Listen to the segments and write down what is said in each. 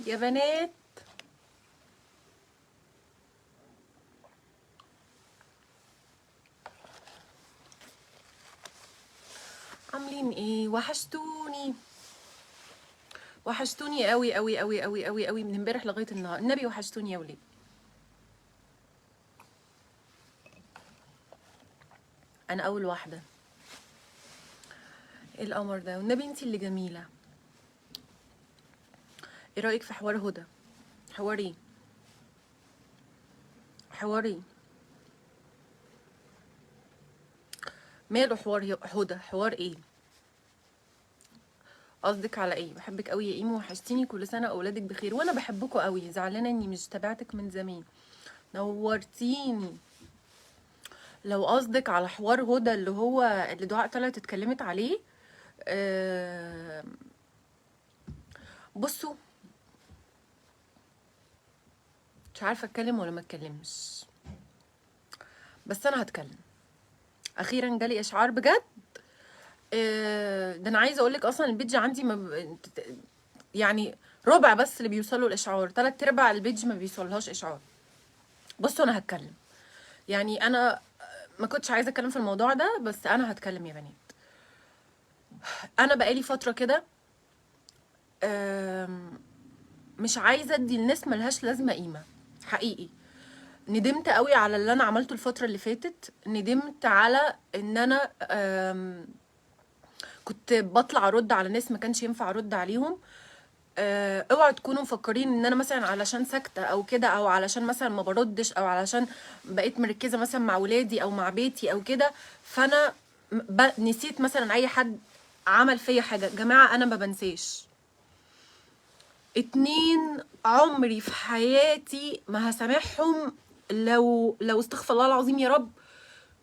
يا بنات. عاملين ايه؟ وحشتوني، وحشتوني قوي قوي قوي قوي قوي قوي من امبارح لغاية النهار. النبي وحشتوني يا ولاد. انا اول واحدة. ايه القمر ده؟ والنبي انتي اللي جميلة. ايه رايك في حوار هدى؟ حوار ايه؟ حوار ايه؟ ماله حوار هدى؟ حوار ايه؟ قصدك على ايه؟ بحبك قوي يا ايمو، وحشتيني، كل سنة اولادك بخير. وانا بحبكم قوي، زعلانة اني مش تابعتك من زمان. نورتيني. لو قصدك على حوار هدى اللي هو اللي دعاء طلعت اتكلمت عليه، بصوا مش عارفه اتكلم ولا ما اتكلمش، بس انا هتكلم. اخيرا جالي اشعار بجد. ده انا عايزه اقول لك اصلا ال page عندي ما ب... يعني ربع بس اللي بيوصلوا الاشعار، 3/4 ال page ما بيوصلهاش اشعار. بصوا انا هتكلم، يعني انا ما كنتش عايزه اتكلم في الموضوع ده، بس انا هتكلم يا بنات. انا بقالي فترة كده مش عايزه ادي الناس ملهاش لازمه قيمة حقيقي. ندمت قوي على اللي انا عملته الفترة اللي فاتت، ندمت على ان انا كنت بطلع ارد على ناس ما كانش ينفع ارد عليهم. اوعوا تكونوا مفكرين ان انا مثلا علشان ساكته او كده، او علشان مثلا ما بردش، او علشان بقيت مركزه مثلا مع ولادي او مع بيتي او كده، فانا نسيت مثلا اي حد عمل فيا حاجة. جماعة انا ما بنساش. 2 عمري في حياتي ما هسامحهم لو استغفر الله العظيم يا رب،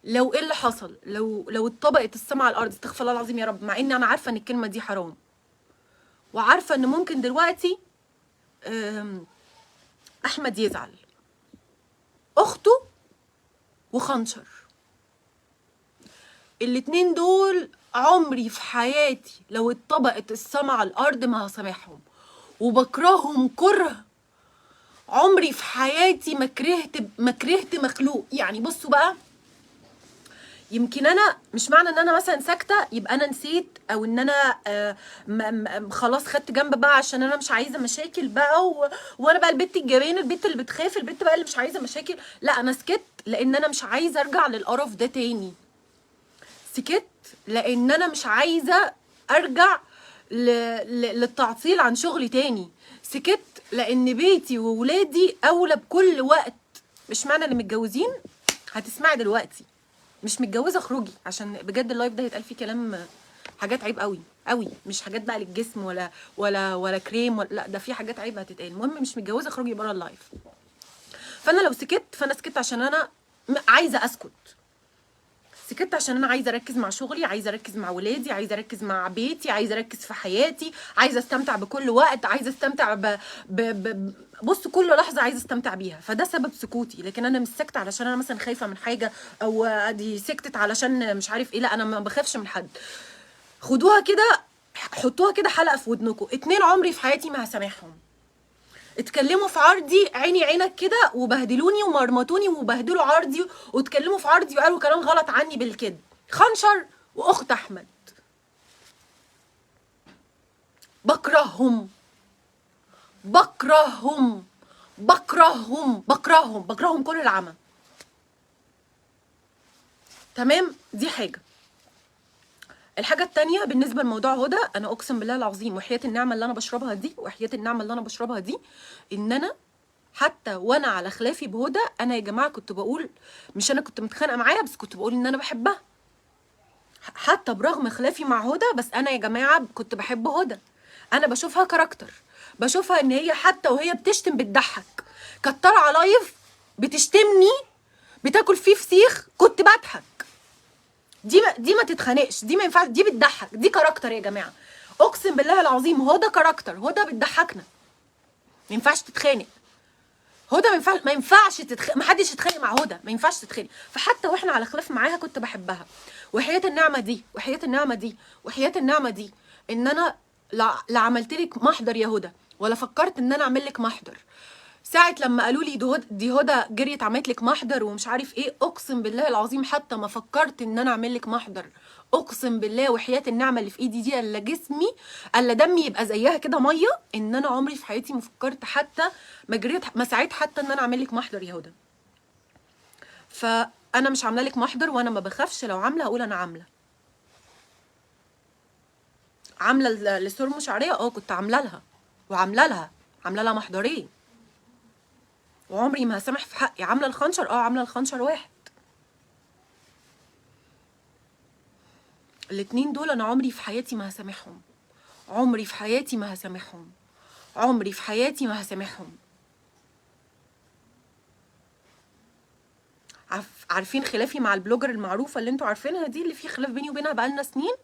لو ايه اللي حصل، لو اتطبقت السما على الارض، استغفر الله العظيم يا رب. مع ان انا عارفه ان الكلمة دي حرام، وعارفه ان ممكن دلوقتي احمد يزعل، اخته وخنشر، الاتنين دول عمري في حياتي لو اتطبقت السما على الارض ما هسامحهم، وبكرههم كره عمري في حياتي ما كرهت مخلوق. يعني بصوا بقى، يمكن انا مش معنى ان انا مثلا ساكته يبقى انا نسيت، او ان انا خلاص خدت جنب بقى عشان انا مش عايزه مشاكل بقى، وانا بقى البت الجبانه، البت اللي بتخاف، البت بقى اللي مش عايزه مشاكل. لا، انا سكت لان انا مش عايزه ارجع للقرف ده تاني. سكت لان انا مش عايزه ارجع للتعطيل عن شغلي تاني. سكت لان بيتي وولادي اولى بكل وقت. مش معنى اللي متجوزين هتسمعي دلوقتي، مش متجوزة اخرجي، عشان بجد ال live ده هيتقال فيه كلام، حاجات عيب قوي قوي، مش حاجات بقى للجسم ولا ولا ولا كريم ولا، لا ده في حاجات عيب هتتقال. المهم مش متجوزة اخرجي بره ال live. فانا لو سكت فانا سكت عشان انا عايزه اسكت. سكت عشان انا عايزه اركز مع شغلي، عايزه اركز مع ولادي، عايزه اركز مع بيتي، عايزه اركز في حياتي، عايزه استمتع بكل وقت، عايزه استمتع بص كل لحظة عايزه استمتع بيها. فده سبب سكوتي. لكن انا مش ساكته علشان انا مثلا خايفة من حاجة، او دي سكتت علشان مش عارف ايه. لا، انا ما بخافش من حد. خدوها كده، حطوها كده حلقة في ودنكم. 2 عمري في حياتي ما هسامحهم. اتكلموا في عرضي عيني عينك كده، وبهدلوني ومرمطوني وبهدلوا عرضي، واتكلموا في عرضي وقالوا كلام غلط عني بالكذب. خنشر واخت احمد، بكرههم بكرههم بكرههم بكرههم بكرههم كل العمى. تمام، دي حاجة. الحاجة التانية بالنسبة لموضوع هدى، أنا أقسم بالله العظيم وحياة النعمة اللي أنا بشربها دي، وحياة النعمة اللي أنا بشربها دي، إن أنا حتى وأنا على خلافي بهدى، أنا يا جماعة كنت بقول، مش أنا كنت متخانقة معاها، بس كنت بقول إن أنا بحبها. حتى برغم خلافي مع هدى، بس أنا يا جماعة كنت بحب هدى. أنا بشوفها character، بشوفها إن هي حتى وهي بتشتم بتضحك. كانت طالعة live بتشتمني، بتاكل فيه فسيخ، كنت بضحك. دي ما تتخانقش، دي ما ينفعش، دي بتضحك، دي character يا جماعة. اقسم بالله العظيم هدى character، هدى بتضحكنا، ما ينفعش تتخانق. هدى ما ينفعش ما حدش يتخانق مع هدى، ما ينفعش تتخانق. فحتى واحنا على خلاف معاها كنت بحبها. وحياة النعمة دي، وحياة النعمة دي، وحياة النعمة دي، ان انا لا لا عملت لك محضر يا هدى، ولا فكرت ان انا اعمل لك محضر. ساعة لما قالوا لي دي هدى جريت عملت لك محضر ومش عارف ايه، اقسم بالله العظيم حتى ما فكرت ان انا اعمل لك محضر. اقسم بالله وحياة النعمة اللي في ايدي دي، الا جسمي الا دمي يبقى زيها كده مية، ان انا عمري في حياتي ما فكرت حتى، ما جريت ما سعيت حتى ان انا اعمل لك محضر يا هدى. فانا مش عامله لك محضر، وانا ما بخافش، لو عامله هقول انا عامله. عامله لسورمو شعرية، كنت عامله لها، وعامله لها، عامله لها محضرين، وعمري ما هسامح في حقي. عامله الخنشر، عامله الخنشر واحد. الاتنين دول انا عمري في حياتي ما هسامحهم، عمري في حياتي ما هسامحهم، عمري في حياتي ما هسامحهم. عارفين خلافي مع ال blogger المعروفة اللي انتوا عارفينها دي، اللي في خلاف بيني وبينها بقالنا سنين؟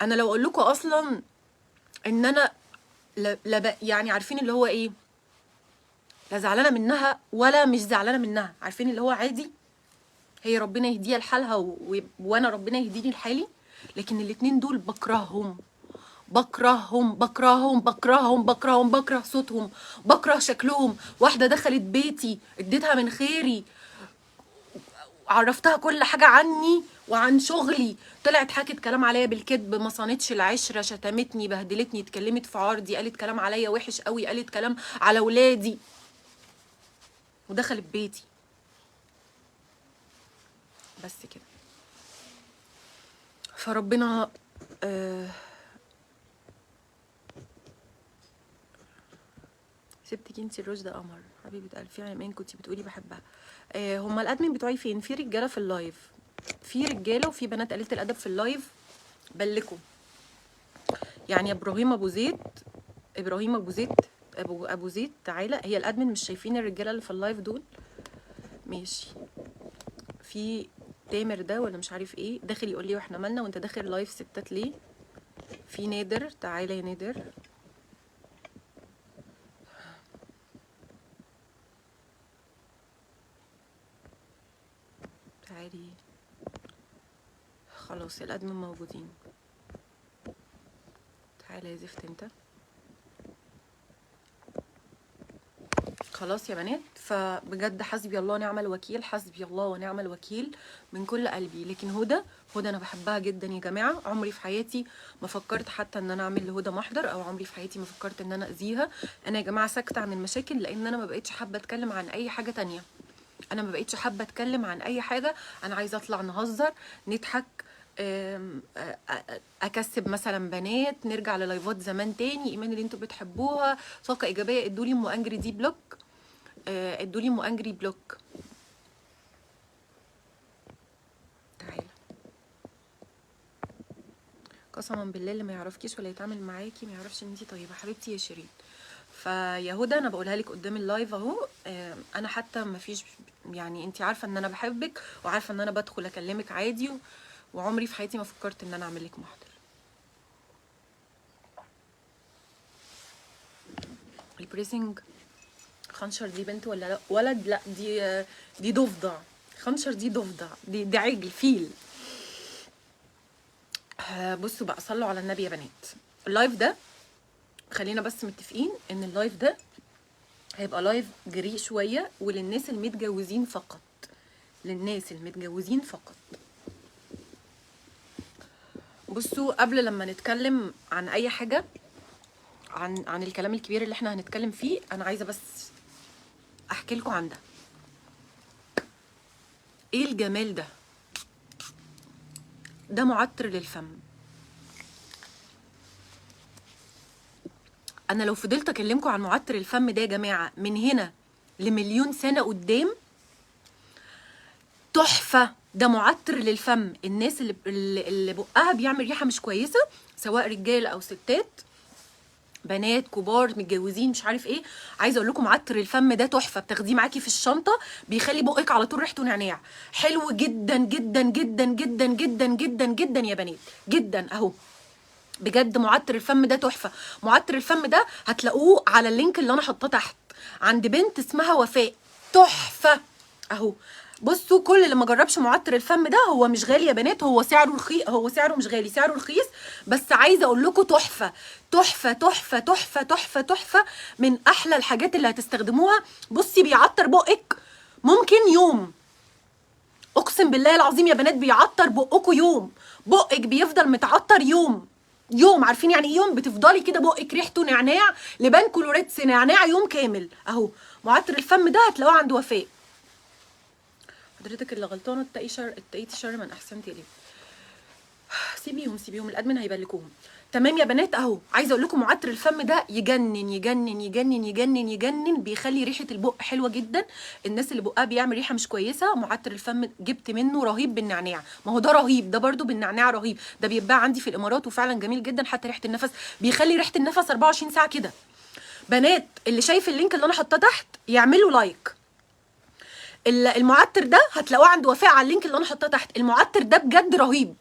انا لو اقول لكم اصلا ان انا لا يعني عارفين اللي هو ايه، لا زعلانة منها ولا مش زعلانة منها، عارفين اللي هو عادي، هي ربنا يهديها لحالها وانا ربنا يهديني لحالي. لكن الاتنين دول بكرههم بكرههم بكرههم بكرههم بكرههم، بكره صوتهم، بكره شكلهم. واحدة دخلت بيتي اديتها من خيري، عرفتها كل حاجة عني وعن شغلي، طلعت حكت كلام عليا بالكذب، ما صانتش العشرة، شتمتني، بهدلتني، اتكلمت في عرضي، قالت كلام عليا وحش قوي، قالت كلام على ولادي، ودخلت بيتي. بس كده. فربنا سبتك انتي الرشد قمر حبيبه قلبي. يا ايمان كنتي بتقولي بحبها. هما ال admin بتوعي فين؟ في رجاله في ال live، في رجاله وفي بنات قليله الادب في ال live. بلكوا يعني. ابراهيم ابو زيد، ابراهيم ابو زيد، ابو زيد تعالى. هي ال admin مش شايفين الرجالة اللي في ال live دول؟ ماشي. في تامر ده ولا مش عارف ايه داخل يقول لي واحنا مالنا وانت داخل live ستات ليه؟ في نادر، تعالى يا نادر. تعالي. خلاص ال admin موجودين. تعالى يا زفت انت. خلاص يا بنات، فبجد حسبي الله ونعم الوكيل، حسبي الله ونعم الوكيل من كل قلبي. لكن هدى، هدى انا بحبها جدا يا جماعة، عمري في حياتي ما فكرت حتى ان انا اعمل لهدى محضر، او عمري في حياتي ما فكرت ان انا اذيها. انا يا جماعة ساكته عن المشاكل لان انا ما بقتش حابة اتكلم عن اي حاجة تانية. انا ما بقتش حابة اتكلم عن اي حاجة. انا عايزه اطلع نهزر، نضحك، اكسب مثلا بنات، نرجع للايفات زمان تاني، ايمان اللي انتوا بتحبوها، طاقة ايجابية. ادولي ام انجري دي block، ادولي ام انجري block. تعالى قسما بالله اللي ما يعرفكيش ولا يتعامل معاكي ما يعرفش ان انتي طيبة حبيبتي يا شيرين. فيا هدى انا بقولها لك قدام ال live اهو، انا حتى ما فيش يعني، انتي عارفه ان انا بحبك وعارفه ان انا بدخل اكلمك عادي، وعمري في حياتي ما فكرت ان انا اعمل لك محضر. ال pressing خنشر دي بنت ولا لا ولد؟ لا دي ضفدع. خنشر دي ضفدع، دي عجل فيل. بصوا بقى، صلوا على النبي يا بنات. ال live ده خلينا بس متفقين ان ال live ده هيبقى live جريء شوية، وللناس المتجوزين فقط، للناس المتجوزين فقط. بصوا قبل لما نتكلم عن اي حاجة، عن الكلام الكبير اللي احنا هنتكلم فيه، انا عايزه بس احكي لكم عن ده. ايه الجمال ده؟ ده معطر للفم. انا لو فضلت اكلمكم عن معطر الفم ده يا جماعة من هنا لمليون سنة قدام، تحفة. ده معطر للفم. الناس اللي بقها بيعمل ريحه مش كويسة، سواء رجال او ستات، بنات كبار متجوزين مش عارف ايه، عايزه اقول لكم عطر الفم ده تحفة. بتاخديه معاكي في الشنطة، بيخلي بقك على طول ريحته نعناع. حلو جدا جدا جدا جدا جدا جدا جدا يا بنات، جدا اهو بجد. معطر الفم ده تحفة. معطر الفم ده هتلاقوه على ال link اللي انا حاطاه تحت عند بنت اسمها وفاء، تحفة اهو. بصوا كل اللي ما جربش معطر الفم ده، هو مش غالي يا بنات، هو سعره رخيص، هو سعره مش غالي، سعره رخيص، بس عايزه اقول لكم تحفة تحفة تحفة تحفة تحفة تحفة، من احلى الحاجات اللي هتستخدموها. بصي بيعطر بقك ممكن يوم، اقسم بالله العظيم يا بنات بيعطر بقكم يوم، بقك بيفضل متعطر يوم يوم. عارفين يعني ايه يوم؟ بتفضلي كده بقك ريحته نعناع، لبان كلوريتس نعناع يوم كامل. اهو معطر الفم ده هتلاقوه عند وفاء. حضرتك اللي غلطانة، اتقي شر، اتقيتي شر من احسنتي اليه. سيبيهم سيبيهم، ال admin هيبلكوهم. تمام يا بنات اهو، عايزه اقول لكم معطر الفم ده يجنن يجنن يجنن يجنن يجنن، بيخلي ريحه البق حلوة جدا. الناس اللي بقها بيعمل ريحه مش كويسة، معطر الفم جبت منه رهيب بالنعناع. ما هو ده رهيب، ده برده بالنعناع رهيب، ده بيتباع عندي في الامارات وفعلا جميل جدا. حتى ريحه النفس، بيخلي ريحه النفس 24 ساعة كده. بنات اللي شايف ال link اللي انا حاطاه تحت يعملوا like. المعطر ده هتلاقوه عند وفاء على ال link اللي انا حاطاه تحت. المعطر ده بجد رهيب،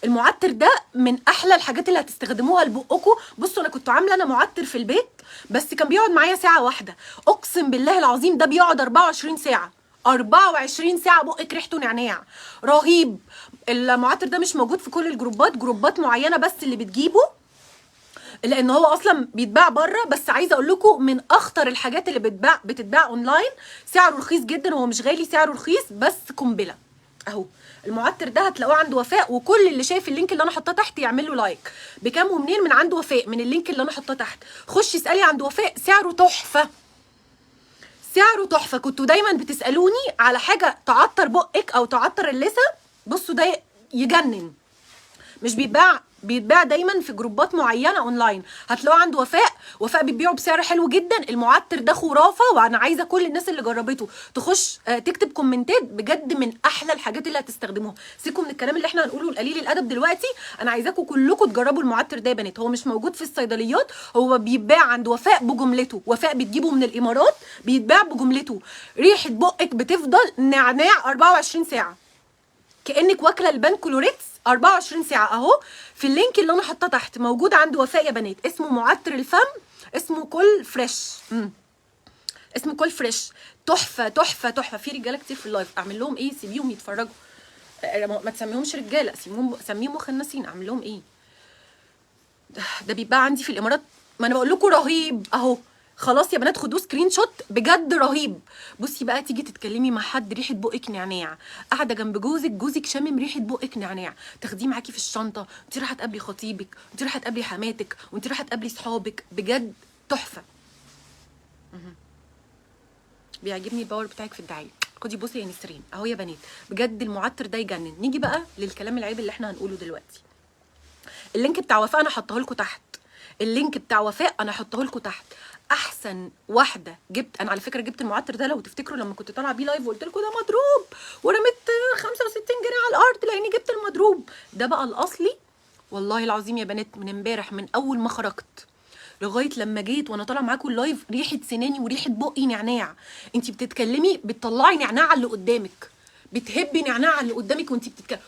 المعطر ده من احلى الحاجات اللي هتستخدموها لبقكم. بصوا انا كنت عامله انا معطر في البيت بس كان بيقعد معايا ساعة واحدة، اقسم بالله العظيم ده بيقعد 24 ساعة، 24 ساعة بقك ريحته نعناع، رهيب. المعطر ده مش موجود في كل الجروبات، جروبات معينة بس اللي بتجيبه، لان هو اصلا بيتباع بره. بس عايزه اقول لكم من اخطر الحاجات اللي بتتباع اونلاين، سعره رخيص جدا، هو مش غالي، سعره رخيص بس قنبلة. اهو المعطر ده هتلاقوه عند وفاء، وكل اللي شايف ال link اللي انا حاطاه تحت يعمل له like. بكام ومنين؟ من عند وفاء، من ال link اللي انا حاطاه تحت. خشي اسالي عند وفاء، سعره تحفة، سعره تحفة. كنتوا دايما بتسالوني على حاجة تعطر بقك او تعطر اللثة، بصوا ده يجنن، مش بيتباع، بيتباع دايما في جروبات معينة اونلاين، هتلاقوه عند وفاء. وفاء بتبيعه بسعر حلو جدا. المعطر ده خرافه، وانا عايزه كل الناس اللي جربته تخش تكتب كومنتات، بجد من احلى الحاجات اللي هتستخدموها. سيبكم من الكلام اللي احنا هنقوله القليل الادب دلوقتي، انا عايزاكم كلكم تجربوا المعطر ده يا بنات. هو مش موجود في الصيدليات، هو بيتباع عند وفاء بجملته، وفاء بتجيبه من الامارات، بيتباع بجملته. ريحه بقك بتفضل نعناع 24 ساعة، كانك واكله لبان كلوريتس 24 ساعة. اهو في ال link اللي انا حاطاه تحت، موجود عند وفاء يا بنات، اسمه معطر الفم، اسمه كل فريش، اسمه كل فريش، تحفة تحفة تحفة. في رجاله كتير في ال live، اعمل لهم ايه؟ سيبيهم يتفرجوا، ما تسميهمش رجاله، سيبيهم، سميهم مخنثين، اعمل لهم ايه؟ ده بيتباع عندي في الامارات، ما انا بقول لكم رهيب اهو. خلاص يا بنات خدوه screenshot، بجد رهيب. بصي بقى، تيجي تتكلمي مع حد ريحه بقك نعناع، قاعدة جنب جوزك، جوزك شامم ريحه بقك نعناع، تاخديه معاكي في الشنطة، انت رايحة تقابلي خطيبك، انت رايحة تقابلي حماتك، وانت رايحة تقابلي صحابك، بجد تحفة. بيعجبني ال power بتاعك في الدعاية. خدي بصي يا نسرين اهو يا بنات، بجد المعطر ده يجنن. نيجي بقى للكلام العيب اللي احنا هنقوله دلوقتي. ال link بتاع وفاء انا حاطاه لكم تحت، ال link بتاع وفاء انا حاطاه لكم تحت. احسن واحدة جبت انا على فكرة، جبت المعطر ده لو تفتكروا لما كنت طالعه بيه live وقلت لكم ده مضروب، ورميت 65 جنيه على الارض لاني جبت المضروب ده. بقى الاصلي والله العظيم يا بنات، من امبارح من اول ما خرجت لغاية لما جيت وانا طالعه معاكم ال live، ريحه سناني وريحه بقي نعناع. انت بتتكلمي بتطلعي نعناع على اللي قدامك، بتهبي نعناع على اللي قدامك وانت بتتكلمي،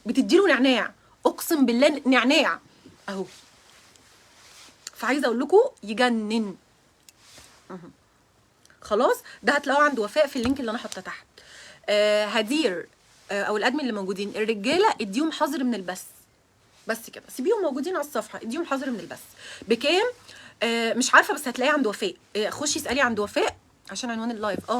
بتديله نعناع، اقسم بالله نعناع اهو. فعايزه اقول لكم يجنن. خلاص ده هتلاقوه عند وفاء في ال link اللي انا حاطاه تحت. هدير او ال admin اللي موجودين، الرجالة اديهم حظر من البث بس كده، سيبيهم موجودين على الصفحة، اديهم حظر من البث. بكام؟ مش عارفه، بس هتلاقيه عند وفاء. خشي اسالي عند وفاء عشان عنوان ال live.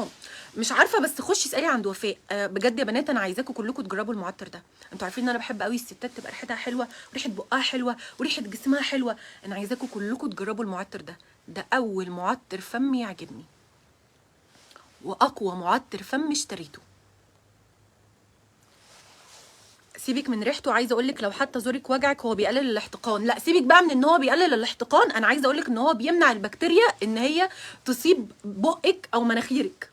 مش عارفه، بس خشي اسالي عند وفاء. بجد يا بنات انا عايزاكم كلكم تجربوا المعطر ده. انتوا عارفين ان انا بحب قوي الستات تبقى ريحتها حلوة، وريحه بقها حلوة، وريحه جسمها حلوة. انا عايزاكم كلكم تجربوا المعطر ده. ده اول معطر فم يعجبني، واقوى معطر فم اشتريته. سيبك من ريحته، عايزه اقول لك لو حتى زورك وجعك هو بيقلل الاحتقان. لا سيبك بقى من ان هو بيقلل الاحتقان، انا عايزه اقول لك ان هو بيمنع البكتيريا ان هي تصيب بقك او مناخيرك.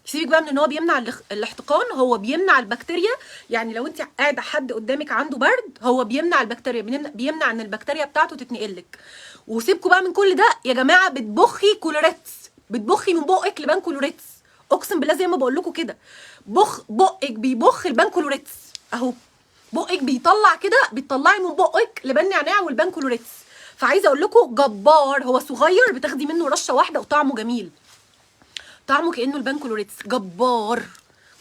سيبك بقى من ان هو بيمنع الاحتقان، هو بيمنع البكتيريا. يعني لو انت قاعدة حد قدامك عنده برد، هو بيمنع البكتيريا، بيمنع ان البكتيريا بتاعته تتنقل لك. وسيبكوا بقى من كل ده يا جماعة، بتبخي كلوريتس، بتبخي من بقك لبان كلوريتس، اقسم بالله زي ما بقول لكم كده، بخ بقك بيبخ لبان كلوريتس اهو، بقك بيطلع كده، بتطلعي من بقك لبان نعناع والبان كلوريتس. فعايزه اقول لكم جبار، هو صغير بتاخدي منه رشه واحدة وطعمه جميل، طعمه كانه البان كلوريتس، جبار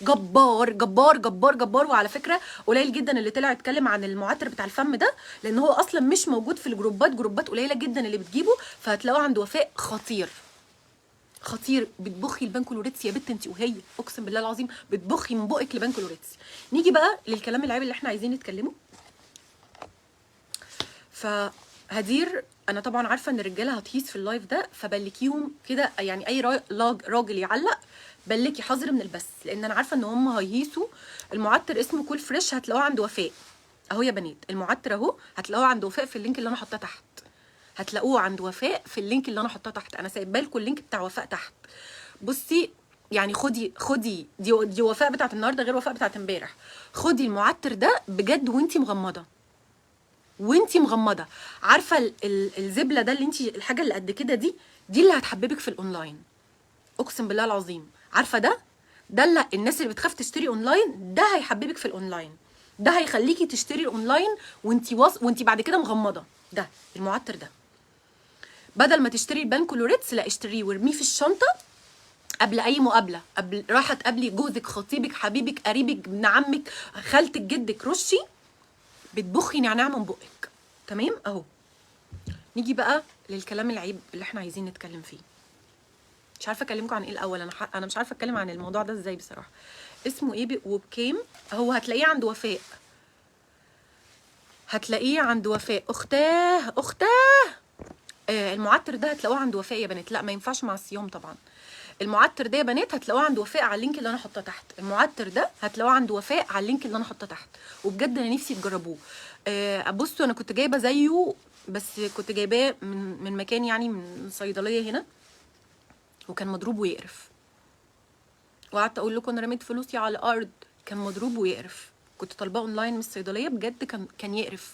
جبار جبار جبار جبار. وعلى فكرة قليل جدا اللي طلع يتكلم عن المعطر بتاع الفم ده، لان هو اصلا مش موجود في الجروبات، جروبات قليله جدا اللي بتجيبه، فهتلاقوه عند وفاء. خطير خطير. بتبخي لبان كلوريتس يا بت انت وهي، اقسم بالله العظيم بتبخي من بقك لبان كلوريتس. نيجي بقى للكلام العيب اللي احنا عايزين نتكلمه. فهدير انا طبعا عارفه ان الرجالة هتهيص في ال live ده، فبلكيهم كده، يعني اي راجل يعلق بلكي حذر من البث، لان انا عارفه ان هم هيهيصوا. المعطر اسمه Cool Fresh، هتلاقوه عند وفاء اهو يا بنات، المعطر اهو هتلاقوه عند وفاء في ال link اللي انا حاطاه تحت، هتلاقوه عند وفاء في ال link اللي انا حاطاه تحت. انا سايبه لكم ال link بتاع وفاء تحت. بصي يعني خدي دي وفاء بتاعت النهارده غير وفاء بتاعت امبارح. خدي المعطر ده بجد وانتي مغمضه، وانتي مغمضه. عارفه الزبله ده اللي انتي الحاجة اللي قد كده دي اللي هتحببك في الاونلاين، اقسم بالله العظيم. عارفه ده اللي الناس اللي بتخاف تشتري اونلاين، ده هيحببك في الاونلاين، ده هيخليكي تشتري اونلاين وانتي وانتي بعد كده مغمضه. ده المعطر ده بدل ما تشتري البان كلوريتس، لا اشتريه وارميه في الشنطة قبل اي مقابله، قبل راحة تقابلي جوزك، خطيبك، حبيبك، قريبك، ابن عمك، خالتك، جدك، رشي بتبخي نعناع من بقك. تمام اهو. نيجي بقى للكلام العيب اللي احنا عايزين نتكلم فيه. مش عارفه اكلمكم عن ايه الاول، انا مش عارفه اتكلم عن الموضوع ده ازاي بصراحة. اسمه ايه وبكام؟ هو هتلاقيه عند وفاء، هتلاقيه عند وفاء. اختاه اختاه. المعطر ده هتلاقوه عند وفاء يا بنات. لا ما ينفعش مع الصيام طبعا. المعطر ده يا بنات هتلاقوه عند وفاء على ال link اللي انا حاطاه تحت. المعطر ده هتلاقوه عند وفاء على ال link اللي انا حاطاه تحت، وبجد انا نفسي تجربوه. بصوا انا كنت جايبه زيه، بس كنت جايباه من مكان، يعني من صيدلية هنا، وكان مضروب ويقرف. وقعدت اقول لكم انا رميت فلوسي على الارض، كان مضروب ويقرف. كنت طالباه اونلاين من الصيدلية، بجد كان يقرف.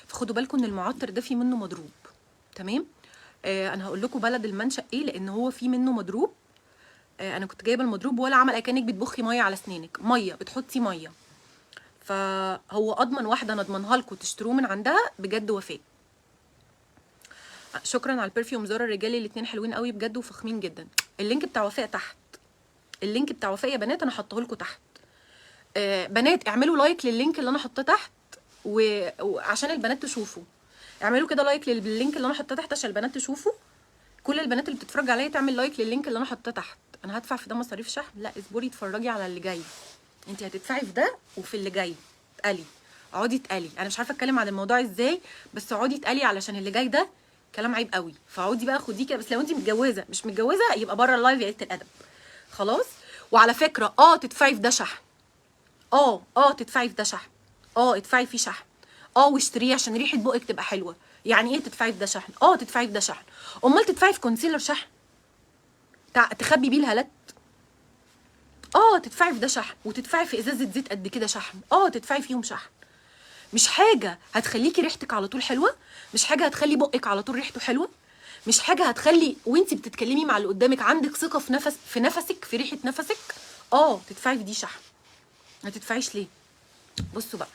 فخدوا بالكم ان المعطر ده فيه منه مضروب. تمام. انا هقول لكم بلد المنشأ ايه، لان هو فيه منه مضروب. انا كنت جايبه المضروب، ولا عمل اكنك بتبخي مية على اسنانك، مية بتحطي مية. فهو اضمن واحدة انا اضمنها لكم تشتروه من عندها بجد، وفاء. شكرا على ال perfume زارا الرجالي، الاثنين حلوين قوي بجد وفخمين جدا. ال link بتاع وفاء تحت، ال link بتاع وفاء يا بنات انا حاطاه لكم تحت. بنات اعملوا like لل link اللي انا حاطاه تحت، وعشان البنات تشوفه. اعملوا كده like لل link اللي انا حاطاه تحت عشان البنات تشوفه. كل البنات اللي بتتفرج عليا تعمل like لل link اللي انا حاطاه تحت. انا هدفع في ده مصاريف شحن؟ لا اصبري اتفرجي على اللي جاي. انت هتدفعي في ده وفي اللي جاي. اتقلي، اقعدي اتقلي. انا مش عارفه اتكلم عن الموضوع ازاي، بس اقعدي اتقلي علشان اللي جاي ده كلام عيب قوي. فاقعدي بقى خديه كده، بس لو انت متجوزة. مش متجوزة يبقى بره ال live يا قلة الادب. خلاص. وعلى فكرة تدفعي في ده شحن، تدفعي في ده شحن، ادفعي فيه شحن، واشتريه عشان ريحه بقك تبقى حلوة. يعني ايه تدفعي في ده شحن؟ تدفعي في ده شحن. امال تدفعي في concealer شحن تخبي بيه الهالات؟ تدفعي في ده شحن، وتدفعي في ازازة زيت قد كده شحن، تدفعي فيهم شحن. مش حاجة هتخليكي ريحتك على طول حلوة، مش حاجة هتخلي بقك على طول ريحته حلوة، مش حاجة هتخلي وانتي بتتكلمي مع اللي قدامك عندك ثقة في نفس في نفسك، في ريحه نفسك. تدفعي في دي شحن، ما تدفعيش ليه؟ بصوا بقى،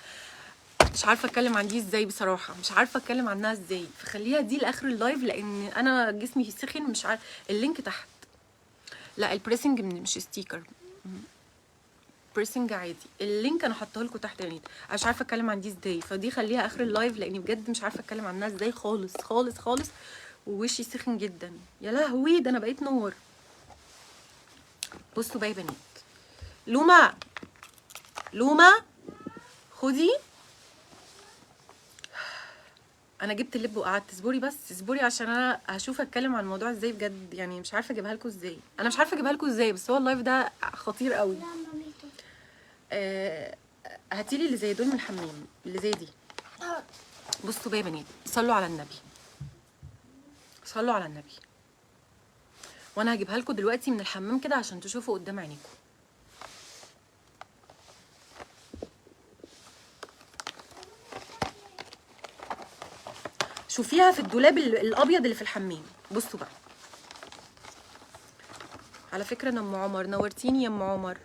مش عارفه اتكلم عن دي ازاي بصراحة، مش عارفه اتكلم عنها ازاي، فخليها دي لاخر ال live لان انا جسمي سخن مش عارف. ال link تحت. لا ال pressing مش sticker، pressing عادي. ال link انا حاطاه لكم تحت يا بنات. انا مش عارفه اتكلم عن دي ازاي، فدي خليها اخر ال live لاني بجد مش عارفه اتكلم عنها ازاي خالص خالص خالص، ووشي سخن جدا. يا لهوي ده انا بقيت نور. بصوا بقى يا بنات، لوما لوما خدي، انا جبت اللب وقعدت. اصبري بس اصبري عشان انا هشوف اتكلم عن الموضوع ازاي بجد، يعني مش عارفه اجيبها لكم ازاي، انا مش عارفه اجيبها لكم ازاي، بس هو ال live ده خطير قوي. هاتيلي اللي زي دول من الحمام، اللي زي دي. بصوا بقى يا بنات، صلوا على النبي، صلوا على النبي، وانا هجيبها لكم دلوقتي من الحمام كده عشان تشوفوا قدام عينيكم. شوفيها في الدولاب الابيض اللي في الحمام. بصوا بقى، على فكرة انا ام عمر، نورتيني يا ام عمر،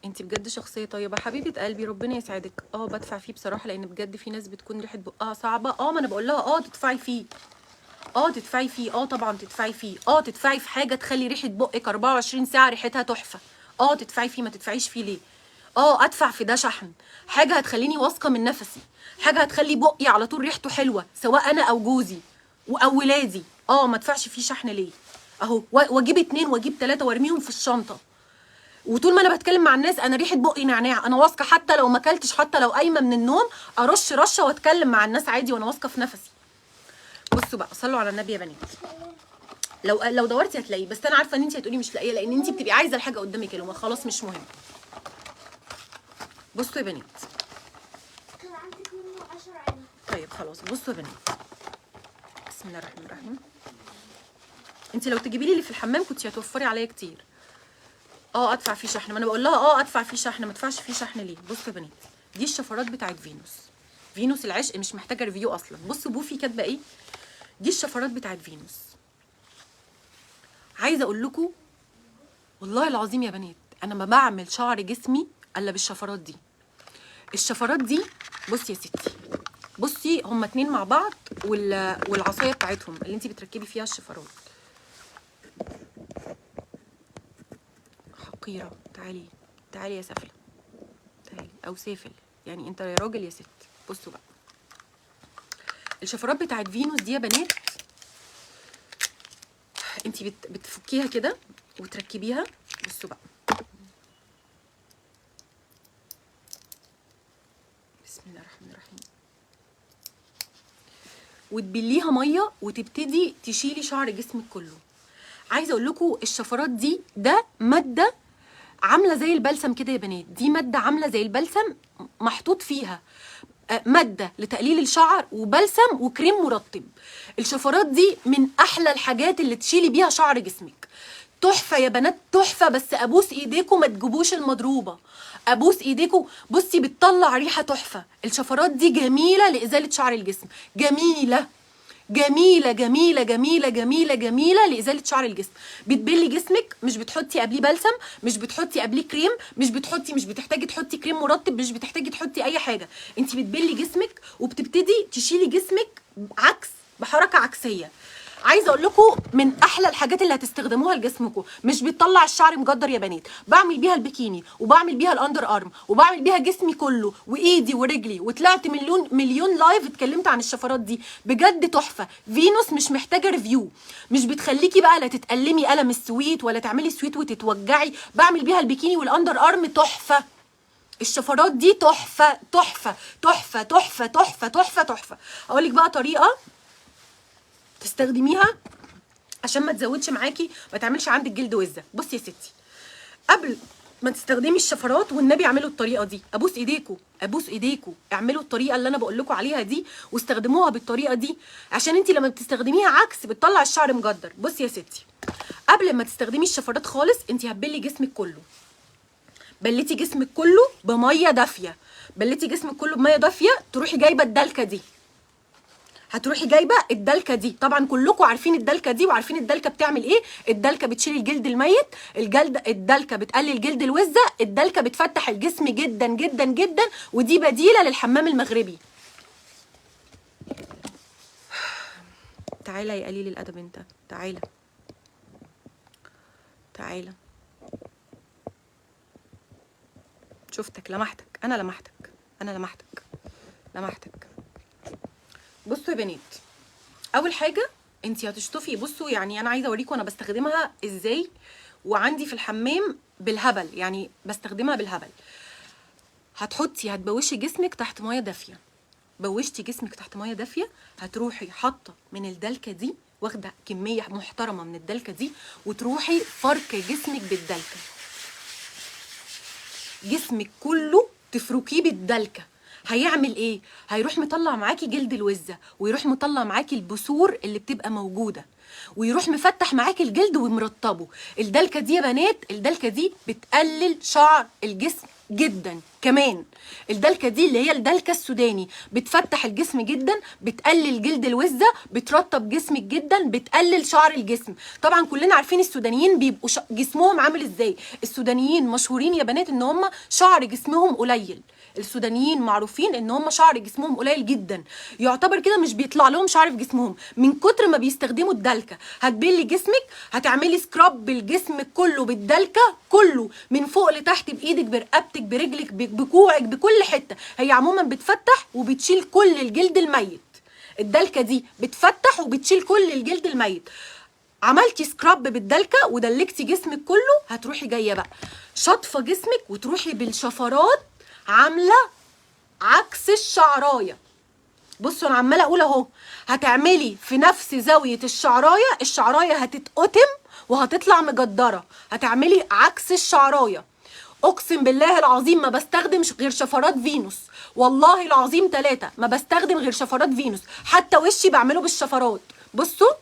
انت بجد شخصية طيبة حبيبه قلبي، ربنا يسعدك. بدفع فيه بصراحة لان بجد في ناس بتكون ريحه بقها صعبة. ما انا بقول لها تدفعي فيه، تدفعي فيه، طبعا تدفعي فيه، تدفعي في حاجة تخلي ريحه بقك 24 ساعة ريحتها تحفة. تدفعي فيه، ما تدفعيش فيه ليه؟ اه ادفع في ده شحن. حاجة هتخليني واثقة من نفسي، حاجة هتخلي بقي على طول ريحته حلوة سواء انا او جوزي او ولادي. اه ما ادفعش فيه شحن ليه؟ اهو واجيب 2 واجيب 3 وارميهم في الشنطة. وطول ما انا بتكلم مع الناس انا ريحه بقي نعناع، انا واثقة حتى لو ما اكلتش، حتى لو قايمة من النوم ارش رشه واتكلم مع الناس عادي وانا واثقة في نفسي. بصوا بقى، صلوا على النبي يا بنات. لو دورتي هتلاقيه، بس انا عارفه ان انت هتقولي مش لاقيه لان انت بتبقي عايزه الحاجة قدامك يا لومه، خلاص مش مهم. بصوا يا بنات، كان عندك منه 10 علب. طيب خلاص. بصوا يا بنات، بسم الله الرحمن الرحيم. انت لو تجيبي لي اللي في الحمام كنت هتوفري عليا كتير. اه ادفع فيه شحن، ما انا بقول لها اه ادفع فيه شحن، ما ادفعش فيه شحن ليه؟ بصوا يا بنات، دي الشفرات بتاعت فينوس. فينوس العشق مش محتاجه review اصلا. بصوا بوفي كاتبه ايه. دي الشفرات بتاعت فينوس. عايزه اقول لكم والله العظيم يا بنات، انا ما بعمل شعر جسمي الا بالشفرات دي. الشفرات دي بصي يا ستي، بصي هما 2 مع بعض، والعصايه بتاعتهم اللي انت بتركبي فيها الشفرات. حقيرة، تعالي تعالي يا سافله، تعالي او سافل، يعني انت يا راجل يا ست. بصوا بقى الشفرات بتاعت فينوس دي يا بنات، انت بتفكيها كده وتركبيها. بصوا بقى، بسم الله الرحمن الرحيم. وتبليها مية وتبتدي تشيلي شعر جسمك كله. عايزه اقول لكم الشفرات دي، ده مادة عامله زي البلسم كده يا بنات، دي مادة عامله زي البلسم محطوط فيها مادة لتقليل الشعر وبلسم وكريم مرطب. الشفرات دي من احلى الحاجات اللي تشيلي بيها شعر جسمك. تحفة يا بنات، تحفة. بس ابوس ايديكم ما تجيبوش المضروبه، ابوس ايديكم. بصي بتطلع ريحه تحفة. الشفرات دي جميلة لازالة شعر الجسم، جميلة جميلة جميلة جميلة جميلة جميلة لازالة شعر الجسم. بتبلي جسمك، مش بتحطي قبليه بلسم، مش بتحطي قبليه كريم، مش بتحتاجي تحطي كريم مرطب، مش بتحتاجي تحطي اي حاجة. انت بتبلي جسمك وبتبتدي تشيلي جسمك عكس، بحركة عكسية. عايزه اقول لكم من احلى الحاجات اللي هتستخدموها لجسمكم، مش بتطلع الشعر مجدر يا بنات. بعمل بيها البكيني وبعمل بيها ال underarm وبعمل بيها جسمي كله وايدي ورجلي، وطلعت مليون live اتكلمت عن الشفرات دي، بجد تحفة. فينوس مش محتاجه review، مش بتخليكي بقى لا تتألمي ألم ال sweat ولا تعملي sweat وتتوجعي. بعمل بيها البكيني وال underarm تحفة. الشفرات دي تحفة تحفة تحفة تحفة تحفة تحفة تحفة. اقول لك بقى طريقه تستخدميها عشان ما تزودش معاكي، ما تعملش عندك جلد وزه. بصي يا ستي، قبل ما تستخدمي الشفرات والنبي اعملوا الطريقة دي، ابوس ايديكوا ابوس ايديكوا، اعملوا الطريقة اللي انا بقول لكم عليها دي واستخدموها بالطريقة دي، عشان انت لما بتستخدميها عكس بتطلع الشعر مجدر. بصي يا ستي، قبل ما تستخدمي الشفرات خالص انت هتبلي جسمك كله، بليتي جسمك كله بميه دافيه، بليتي جسمك كله بميه دافيه، تروحي جايبه الدلكه دي، هتروحي جايبه الدلكه دي. طبعا كلكم عارفين الدلكه دي وعارفين الدلكه بتعمل ايه. الدلكه بتشيل الجلد الميت، الدلكه بتقلل جلد الوزه، الدلكه بتفتح الجسم جدا جدا جدا، ودي بديله للحمام المغربي. تعالى يا قليل الادب انت، تعالى تعالى، شفتك، لمحتك، انا لمحتك، انا لمحتك، لمحتك. بصوا يا بنات، اول حاجة انت هتشطفي. بصوا يعني انا عايزه اوريكم انا بستخدمها ازاي، وعندي في الحمام بالهبل، يعني بستخدمها بالهبل. هتبوشي جسمك تحت مية دافيه. بوشتي جسمك تحت مية دافيه، هتروحي حاطه من الدلكه دي، واخده كمية محترمه من الدلكه دي، وتروحي فرك جسمك بالدلكه، جسمك كله تفركيه بالدلكه. هيعمل ايه؟ هيروح مطلع معاكي جلد الوزه، ويروح مطلع معاكي البثور اللي بتبقى موجودة، ويروح مفتح معاكي الجلد ومرطبه. الدلكه دي يا بنات، الدلكه دي بتقلل شعر الجسم جدا. كمان الدلكه دي اللي هي الدلكه السوداني بتفتح الجسم جدا، بتقلل جلد الوزه، بترطب جسمك جدا، بتقلل شعر الجسم. طبعا كلنا عارفين السودانيين بيبقوا جسمهم عامل ازاي. السودانيين مشهورين يا بنات ان هم شعر جسمهم قليل. السودانيين معروفين ان هم شعر جسمهم قليل جدا، يعتبر كده مش بيطلع لهم شعر في جسمهم من كتر ما بيستخدموا الدلكه. هتبلي جسمك، هتعملي scrub بالجسم كله بالدلكه كله من فوق لتحت، بايدك، برقبتك، برجلك، بكوعك، بكل حتة. هي عموما بتفتح وبتشيل كل الجلد الميت. الدلكه دي بتفتح وبتشيل كل الجلد الميت. عملتي scrub بالدلكه ودلكتي جسمك كله، هتروحي جاية بقى شاطفه جسمك وتروحي بالشفرات عامله عكس الشعرايه. بصوا انا عماله اقول اهو، هتعملي في نفس زاوية الشعرايه، الشعرايه هتتقطم وهتطلع مجدره، هتعملي عكس الشعرايه. اقسم بالله العظيم ما بستخدم غير شفرات فينوس، والله العظيم 3 ما بستخدم غير شفرات فينوس، حتى وشي بعمله بالشفرات. بصوا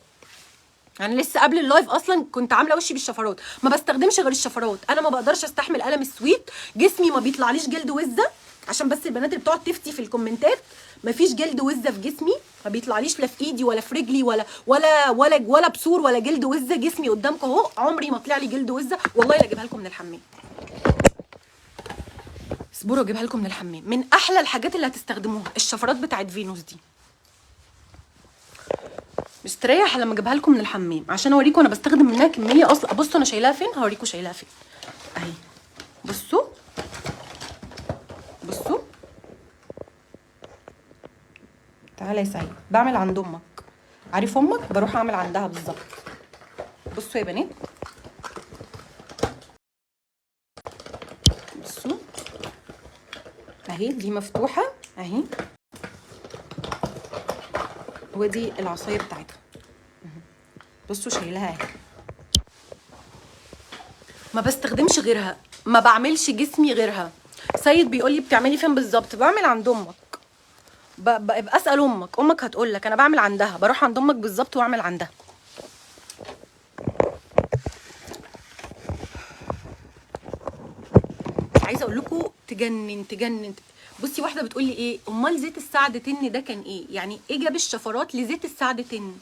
انا لسه قبل ال live اصلا كنت عامله وشي بالشفرات، ما بستخدمش غير الشفرات. انا ما بقدرش استحمل قلم السويت، جسمي ما بيطلعليش جلد وزه، عشان بس البنات اللي بتقعد تفتي في الكومنتات، ما فيش جلد وزه في جسمي، ما بيطلعليش لا في ايدي ولا في رجلي ولا ولا ولا ولا بثور ولا جلد وزه. جسمي قدامكم اهو، عمري ما طلع لي جلد وزه، والله لا اجيبها لكم من الحمام. اصبروا اجيبها لكم من الحمام. من احلى الحاجات اللي هتستخدموها الشفرات بتاعت فينوس دي. مستريح لما اجيبها لكم من الحمام عشان اوريكم انا بستخدم منها كمية اصلا. بصوا انا شايلاها فين، هوريكم شايلاها فين اهي. بصوا بصوا، تعالى يا سعيد، بعمل عند امك، عارف امك؟ بروح اعمل عندها بالظبط. بصوا يا بنات، بصوا اهي، دي مفتوحة اهي، ودي العصاية بتاعتها. بصوا شايلها اهي، ما بستخدمش غيرها، ما بعملش جسمي غيرها. سيد بيقول لي بتعملي فين بالظبط؟ بعمل عند امك، ببقى اسال امك، امك هتقول لك انا بعمل عندها، بروح عند امك بالظبط واعمل عندها. عايزه اقول لكم تجنن تجنن. بصي واحدة بتقول لي ايه، امال زيت السعد تن ده كان ايه؟ يعني ايه جاب الشفرات لزيت السعد تن؟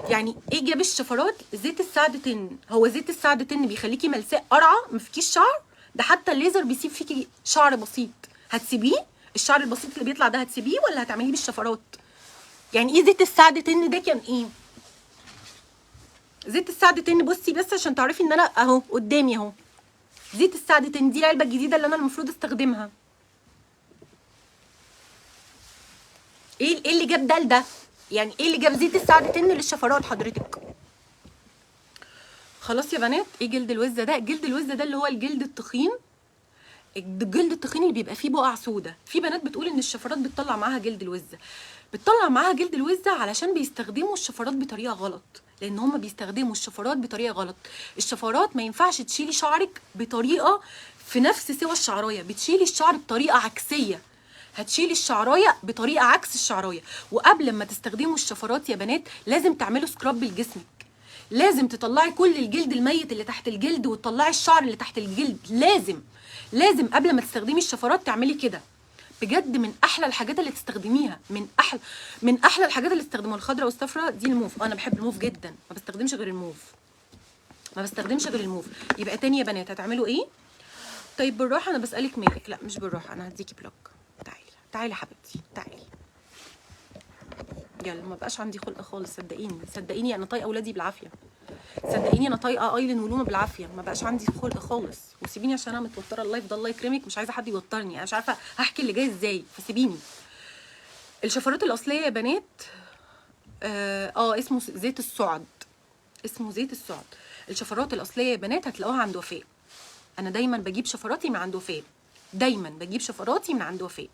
يعني ايه جاب الشفرات زيت السعد تن؟ هو زيت السعد تن بيخليكي ملساء قرعه ما فيكيش شعر؟ ده حتى الليزر بيسيب فيكي شعر بسيط، هتسيبيه؟ الشعر البسيط اللي بيطلع ده هتسيبيه ولا هتعمليه بالشفرات؟ يعني ايه زيت السعد تن ده كان ايه؟ زيت السعد تن، بصي بس عشان تعرفي ان انا اهو قدامي اهو زيت السعد تن، دي العلبة الجديدة اللي انا المفروض استخدمها. ايه اللي جاب ده لده؟ يعني ايه اللي جاب زيت السعد تن للشفرات حضرتك؟ خلاص يا بنات، ايه جلد الوزه ده؟ جلد الوزه ده اللي هو الجلد التخين، الجلد التخين اللي بيبقى فيه بقع سودا. في بنات بتقول ان الشفرات بتطلع معاها جلد الوزه، بتطلع معاها جلد الوزه علشان بيستخدموا الشفرات بطريقة غلط، لان هم بيستخدموا الشفرات بطريقة غلط. الشفرات ما ينفعش تشيلي شعرك بطريقة في نفس سوى الشعرايه، بتشيلي الشعر بطريقة عكسية، هتشيلي الشعرايه بطريقة عكس الشعرايه. وقبل ما تستخدموا الشفرات يا بنات لازم تعملوا scrub لجسمك، لازم تطلعي كل الجلد الميت اللي تحت الجلد وتطلعي الشعر اللي تحت الجلد، لازم لازم قبل ما تستخدمي الشفرات تعملي كده. بجد من احلى الحاجات اللي تستخدميها، من احلى الحاجات اللي تستخدموها. الخضراء والصفراء دي الموف، انا بحب الموف جدا، ما بستخدمش غير الموف، ما بستخدمش غير الموف. يبقى تاني يا بنات هتعملوا ايه؟ طيب بالراحة، انا بسالك مالك؟ لا مش بالراحة، انا هديكي block. تعالي تعالي حبيبتي تعالي، يلا. ما بقاش عندي خلق خالص، صدقيني صدقيني انا طايقة اولادي بالعافية، صدقيني انا طايقة ايلين ولوما بالعافية، ما بقاش عندي خلق خالص. وسيبيني عشان انا متوترة ال live ده، الله يكرمك، مش عايزه حد يوترني، انا مش عارفه هحكي اللي جاي ازاي، فسيبيني. الشفرات الاصلية يا بنات اسمه زيت السعد، اسمه زيت السعد. الشفرات الاصلية يا بنات هتلاقوها عند وفاء، انا دايما بجيب شفراتي من عند وفاء، دايما بجيب شفراتي من عند وفاء.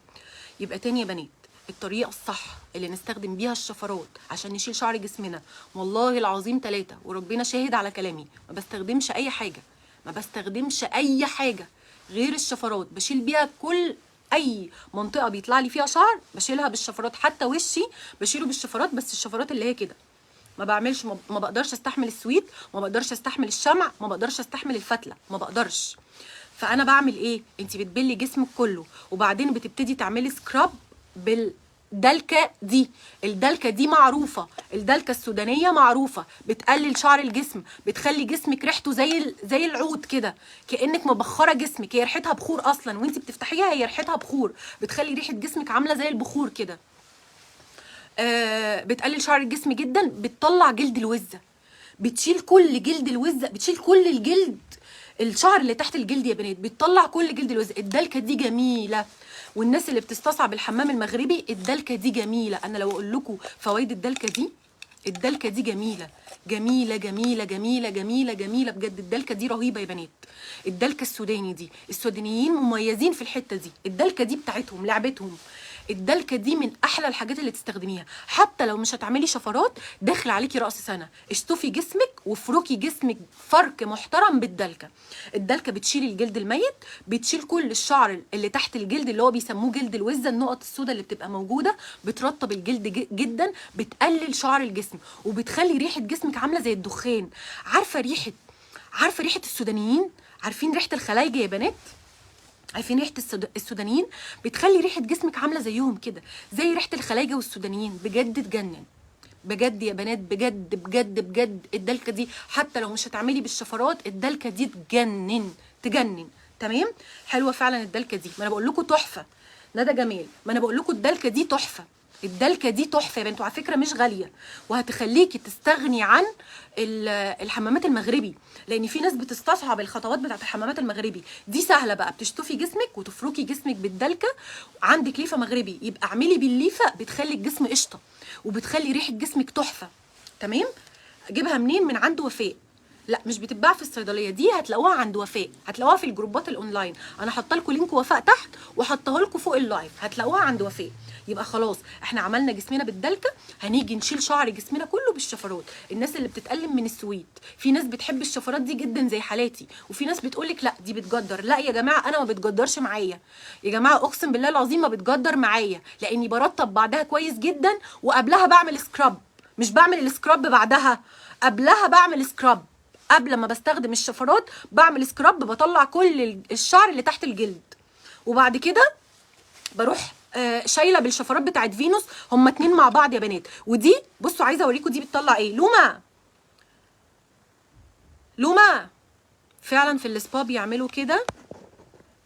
يبقى تاني يا بنات الطريقة الصح اللي نستخدم بيها الشفرات عشان نشيل شعر جسمنا، والله العظيم 3 وربنا شاهد على كلامي، ما بستخدمش اي حاجة، ما بستخدمش اي حاجة غير الشفرات، بشيل بيها كل اي منطقة بيطلع لي فيها شعر بشيلها بالشفرات، حتى وشي بشيله بالشفرات، بس الشفرات اللي هي كده. ما بعملش، ما بقدرش استحمل السويت، ما بقدرش استحمل الشمع، ما بقدرش استحمل الفتله، ما بقدرش. فانا بعمل ايه؟ انت بتبلي جسمك كله وبعدين بتبتدي تعملي scrub الدلكه دي. الدلكه دي معروفة، الدلكه السودانية معروفة، بتقلل شعر الجسم، بتخلي جسمك ريحته زي العود كده، كانك مبخره جسمك، هي ريحتها بخور اصلا، وانت بتفتحيها هي ريحتها بخور، بتخلي ريحه جسمك عامله زي البخور كده. بتقلل شعر الجسم جدا، بتطلع جلد الوزه، بتشيل كل جلد الوزه، بتشيل كل الجلد، الشعر اللي تحت الجلد يا بنات، بتطلع كل جلد الوزه. الدلكه دي جميلة، والناس اللي بتستصعب الحمام المغربي الدلكه دي جميلة. انا لو اقول لكم فوائد الدلكه دي، الدلكه دي جميلة جميلة جميلة جميلة جميلة جميلة بجد. الدلكه دي رهيبة يا بنات، الدلكه السوداني دي، السودانيين مميزين في الحتة دي، الدلكه دي بتاعتهم، لعبتهم. الدلكه دي من احلى الحاجات اللي تستخدميها، حتى لو مش هتعملي شفرات، داخل عليكي راس سنة، اشطفي جسمك وافركي جسمك فرك محترم بالدلكه. الدلكه بتشيل الجلد الميت، بتشيل كل الشعر اللي تحت الجلد اللي هو بيسموه جلد الوزه، النقط السوداء اللي بتبقى موجودة، بترطب الجلد جدا، بتقلل شعر الجسم، وبتخلي ريحه جسمك عامله زي الدخان. عارفه ريحه السودانيين؟ عارفين ريحه الخلايجه يا بنات؟ عارفين ريحه السودانيين؟ بتخلي ريحه جسمك عامله زيهم كده، زي ريحه الخلايجه والسودانيين، بجد تجنن بجد يا بنات، بجد بجد بجد. الدلكه دي حتى لو مش هتعملي بالشفرات، الدلكه دي تجنن تجنن. تمام، حلوة فعلا الدلكه دي، ما انا بقول لكم تحفة. ندى جميل، ما انا بقول لكم الدلكه دي تحفة، الدلكه دي تحفة يا بنت، وعلى فكرة مش غالية، وهتخليكي تستغني عن الحمامات المغربي، لان في ناس بتستصعب الخطوات بتاعت الحمامات المغربي دي. سهلة بقى، بتشطفي جسمك وتفركي جسمك بالدلكه. عندك ليفه مغربي يبقى اعملي بالليفه، بتخلي الجسم قشطه وبتخلي ريحه جسمك تحفة. تمام، اجيبها منين؟ من عند وفاء. لا مش بتتباع في الصيدلية دي، هتلاقوها عند وفاء، هتلاقوها في الجروبات الاونلاين. انا حاطه لكم link وفاء تحت وحاطه لكم فوق ال live، هتلاقوها عند وفاء. يبقى خلاص احنا عملنا جسمنا بالدلكه، هنيجي نشيل شعر جسمنا كله بالشفرات. الناس اللي بتتألم من السويت، في ناس بتحب الشفرات دي جدا زي حالاتي، وفي ناس بتقولك لا دي بتجدر. لا يا جماعة انا ما بتجدرش معايا يا جماعة، اقسم بالله العظيم ما بتجدر معايا، لاني برطب بعدها كويس جدا، وقبلها بعمل scrub، مش بعمل ال scrub بعدها، قبلها بعمل scrub. قبل ما بستخدم الشفرات بعمل scrub، بطلع كل الشعر اللي تحت الجلد، وبعد كده بروح شايله بالشفرات بتاعت فينوس. هما اتنين مع بعض يا بنات. ودي بصوا عايزه اوريكم دي بتطلع ايه. لوما لوما فعلا في السبا بيعملوا كده.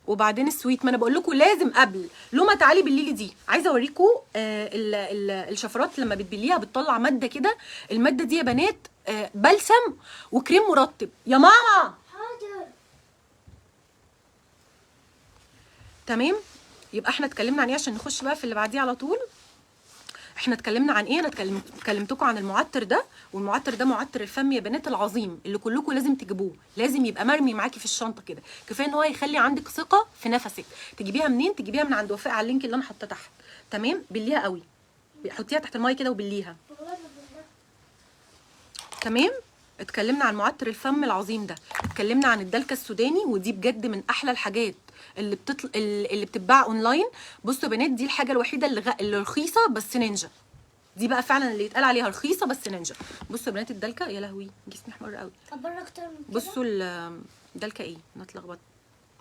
وبعدين السويت، ما انا بقول لكم لازم قبل. لوما تعالي بالليلي دي، عايزه اوريكم الشفرات لما بتبليها بتطلع مادة كده. المادة دي يا بنات بلسم وكريم مرطب. يا ماما حاضر. تمام، يبقى احنا اتكلمنا عن ايه عشان نخش بقى في اللي بعديه على طول. احنا اتكلمنا عن ايه؟ انا كلمتكم عن المعطر ده، والمعطر ده معطر الفم يا بنات العظيم اللي كلكم لازم تجيبوه، لازم يبقى مرمي معاكي في الشنطة كده. كفاية ان هو يخلي عندك ثقة في نفسك. تجيبيها منين؟ تجيبيها من عند وفاء على ال link اللي انا حاطاه تحت. تمام، بليها قوي، حطيها تحت المية كده وبليها. تمام، اتكلمنا عن معطر الفم العظيم ده، اتكلمنا عن الدلكه السوداني، ودي بجد من احلى الحاجات اللي اللي بتتباع اونلاين. بصوا يا بنات، دي الحاجة الوحيدة اللي رخيصة بس نينجا. دي بقى فعلا اللي يتقال عليها رخيصة بس نينجا. بصوا يا بنات الدلكه، يا لهوي جسمي احمر قوي. كبر اكتر من كده. بصوا الدلكه ايه، انا اتلخبطت.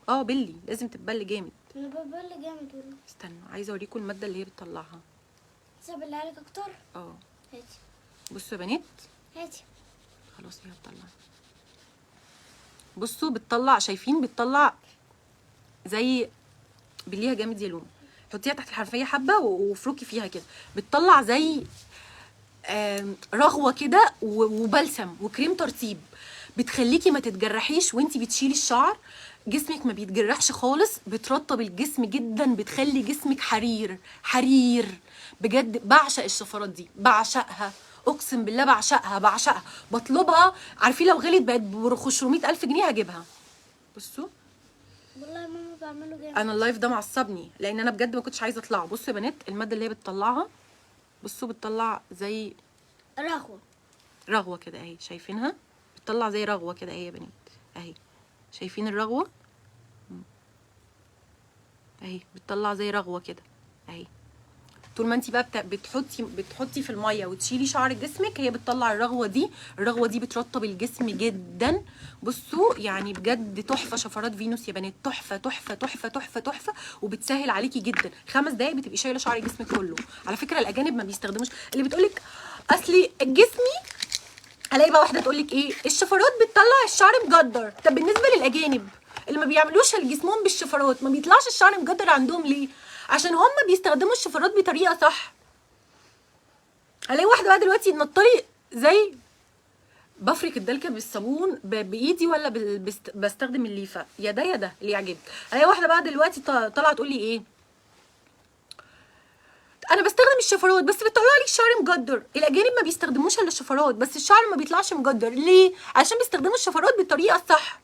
بلي، لازم تتبل جامد. انا ببل جامد والله. استنوا عايزه اوريكم المادة اللي هي بتطلعها. سيب اللي عليك اكتر. هاتي. بصوا يا بنات. هاتي. خلاص هي هتطلع. بصوا بتطلع، شايفين بتطلع زي بليها جامد يا لوم. حطيها تحت الحنفية حبه وافركي فيها كده، بتطلع زي رغوه كده وبلسم وكريم ترطيب، بتخليكي ما تتجرحيش وانتي بتشيلي الشعر، جسمك ما بيتجرحش خالص، بترطب الجسم جدا، بتخلي جسمك حرير حرير بجد. بعشق الشفرات دي، بعشقها، اقسم بالله بعشقها بعشقها، بطلبها. عارفين لو غليت بقت ب 500,000 جنيه هجيبها. بصوا والله يا ماما بعمله جامد. انا ال live ده معصبني لان انا بجد ما كنتش عايزه اطلعه. بصوا يا بنات المادة اللي هي بتطلعها، بصوا بتطلع زي رغوه، رغوه كده اهي، شايفينها؟ بتطلع زي رغوه كده اهي يا بنات اهي، شايفين الرغوه اهي؟ بتطلع زي رغوه كده اهي، طول ما انت بقى بتحطي في المية وتشيلي شعر جسمك، هي بتطلع الرغوه دي. الرغوه دي بترطب الجسم جدا. بصوا يعني بجد تحفة، شفرات فينوس يا بنات تحفة تحفة تحفة تحفة تحفة، وبتسهل عليكي جدا. 5 دقايق بتبقي شايله شعر جسمك كله. على فكرة الاجانب ما بيستخدموش، اللي بتقولك اصلي جسمي، الاقي بقى واحدة تقول لك ايه، الشفرات بتطلع الشعر مجدر. طب بالنسبة للاجانب اللي ما بيعملوش لجسمهم بالشفرات، ما بيطلعش الشعر مجدر عندهم ليه؟ عشان هم بيستخدموا الشفرات بطريقة صح. الاقي واحدة بقى دلوقتي نطلي زي بفرك الدلكه بالصابون بايدي ولا بستخدم الليفه، يا ده يا ده اللي يعجبك. الاقي واحدة بقى دلوقتي طالعه تقول لي ايه، انا بستخدم الشفرات بس بتطلع لي الشعر مجدر. الاجانب ما بيستخدموش الا الشفرات، بس الشعر ما بيطلعش مجدر ليه؟ عشان بيستخدموا الشفرات بالطريقة الصح،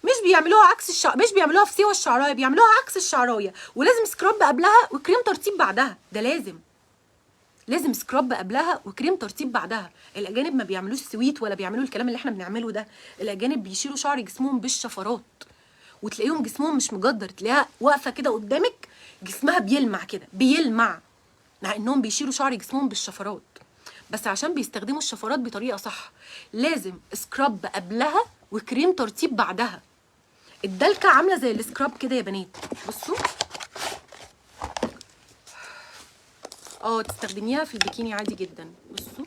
مش بيعملوها عكس الشعر، مش بيعملوها في سوى الشعرايه، بيعملوها عكس الشعرايه. ولازم scrub قبلها وكريم ترطيب بعدها، ده لازم scrub قبلها وكريم ترطيب بعدها. الاجانب ما بيعملوش sweet ولا بيعملوا الكلام اللي احنا بنعمله ده. الاجانب بيشيلوا شعر جسمهم بالشفرات، وتلاقيهم جسمهم مش مجدر، تلاقيها واقفة كده قدامك جسمها بيلمع كده، بيلمع، مع انهم بيشيلوا شعر جسمهم بالشفرات، بس عشان بيستخدموا الشفرات بطريقة صح. لازم scrub قبلها وكريم ترطيب بعدها. الدلكه عامله زي ال scrub كده يا بنات، بصوا تستخدميها في البكيني عادي جدا. بصوا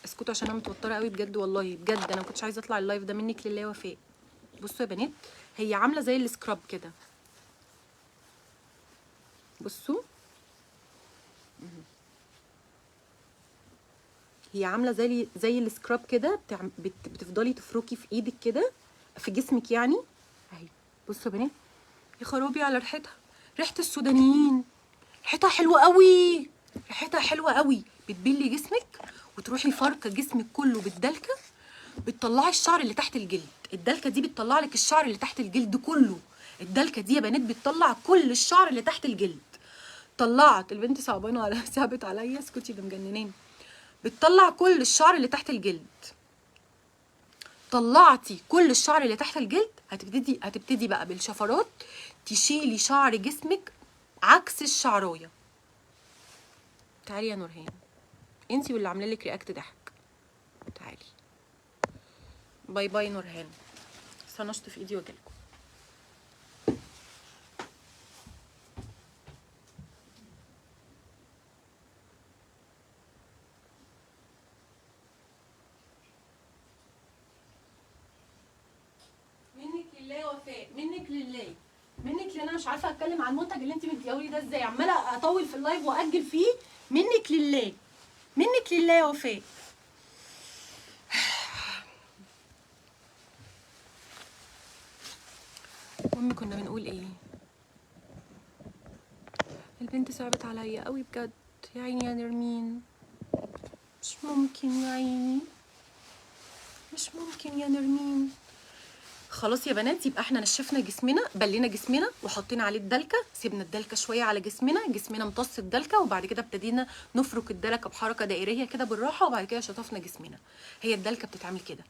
اسكتوا عشان انا متوترة قوي بجد، والله بجد انا ما كنتش عايزه اطلع ال live ده منك لله وفاء. بصوا يا بنات هي عامله زي ال scrub كده، بصوا هي عامله زي ال scrub كده، بتفضلي تفركي في ايدك كده في جسمك يعني اهي. بصوا يا بنات، يا خرابي على ريحتها، ريحه السودانيين، ريحتها حلوة قوي، ريحتها حلوة قوي. بتبلي جسمك وتروحي فركه جسمك كله بالدلكه، بتطلعي الشعر اللي تحت الجلد. الدلكه دي بتطلع لك الشعر اللي تحت الجلد كله. الدلكه دي يا بنات بتطلع كل الشعر اللي تحت الجلد. طلعت البنت صعبانه على ثابت عليا، اسكتي ده مجننين. بتطلع كل الشعر اللي تحت الجلد. طلعتي كل الشعر اللي تحت الجلد، هتبتدي بقى بالشفرات تشيلي شعر جسمك عكس الشعرايه. تعالي يا نورهان، انتي واللي عامله لك react ضحك، تعالي. bye bye نورهان، استنى في ايدي واجيلكم. منك لله وفاء، منك لله، منك لله. انا مش عارفه اتكلم عن المنتج اللي انت مديهولي ده ازاي، عماله اطول في ال live واجل فيه. منك لله، منك لله يا وفاء. المهم كنا بنقول ايه؟ البنت صعبت عليا قوي بجد يا عيني يا نرمين، مش ممكن يا عيني، مش ممكن يا نرمين. خلاص يا بنات، يبقى احنا نشفنا جسمنا، بلينا جسمنا وحطينا عليه الدلكه، سيبنا الدلكه شوية على جسمنا، جسمنا امتص الدلكه، وبعد كده ابتدينا نفرك الدلكه بحركة دائريه كده بالراحة، وبعد كده شطفنا جسمنا. هي الدلكه بتتعمل كده،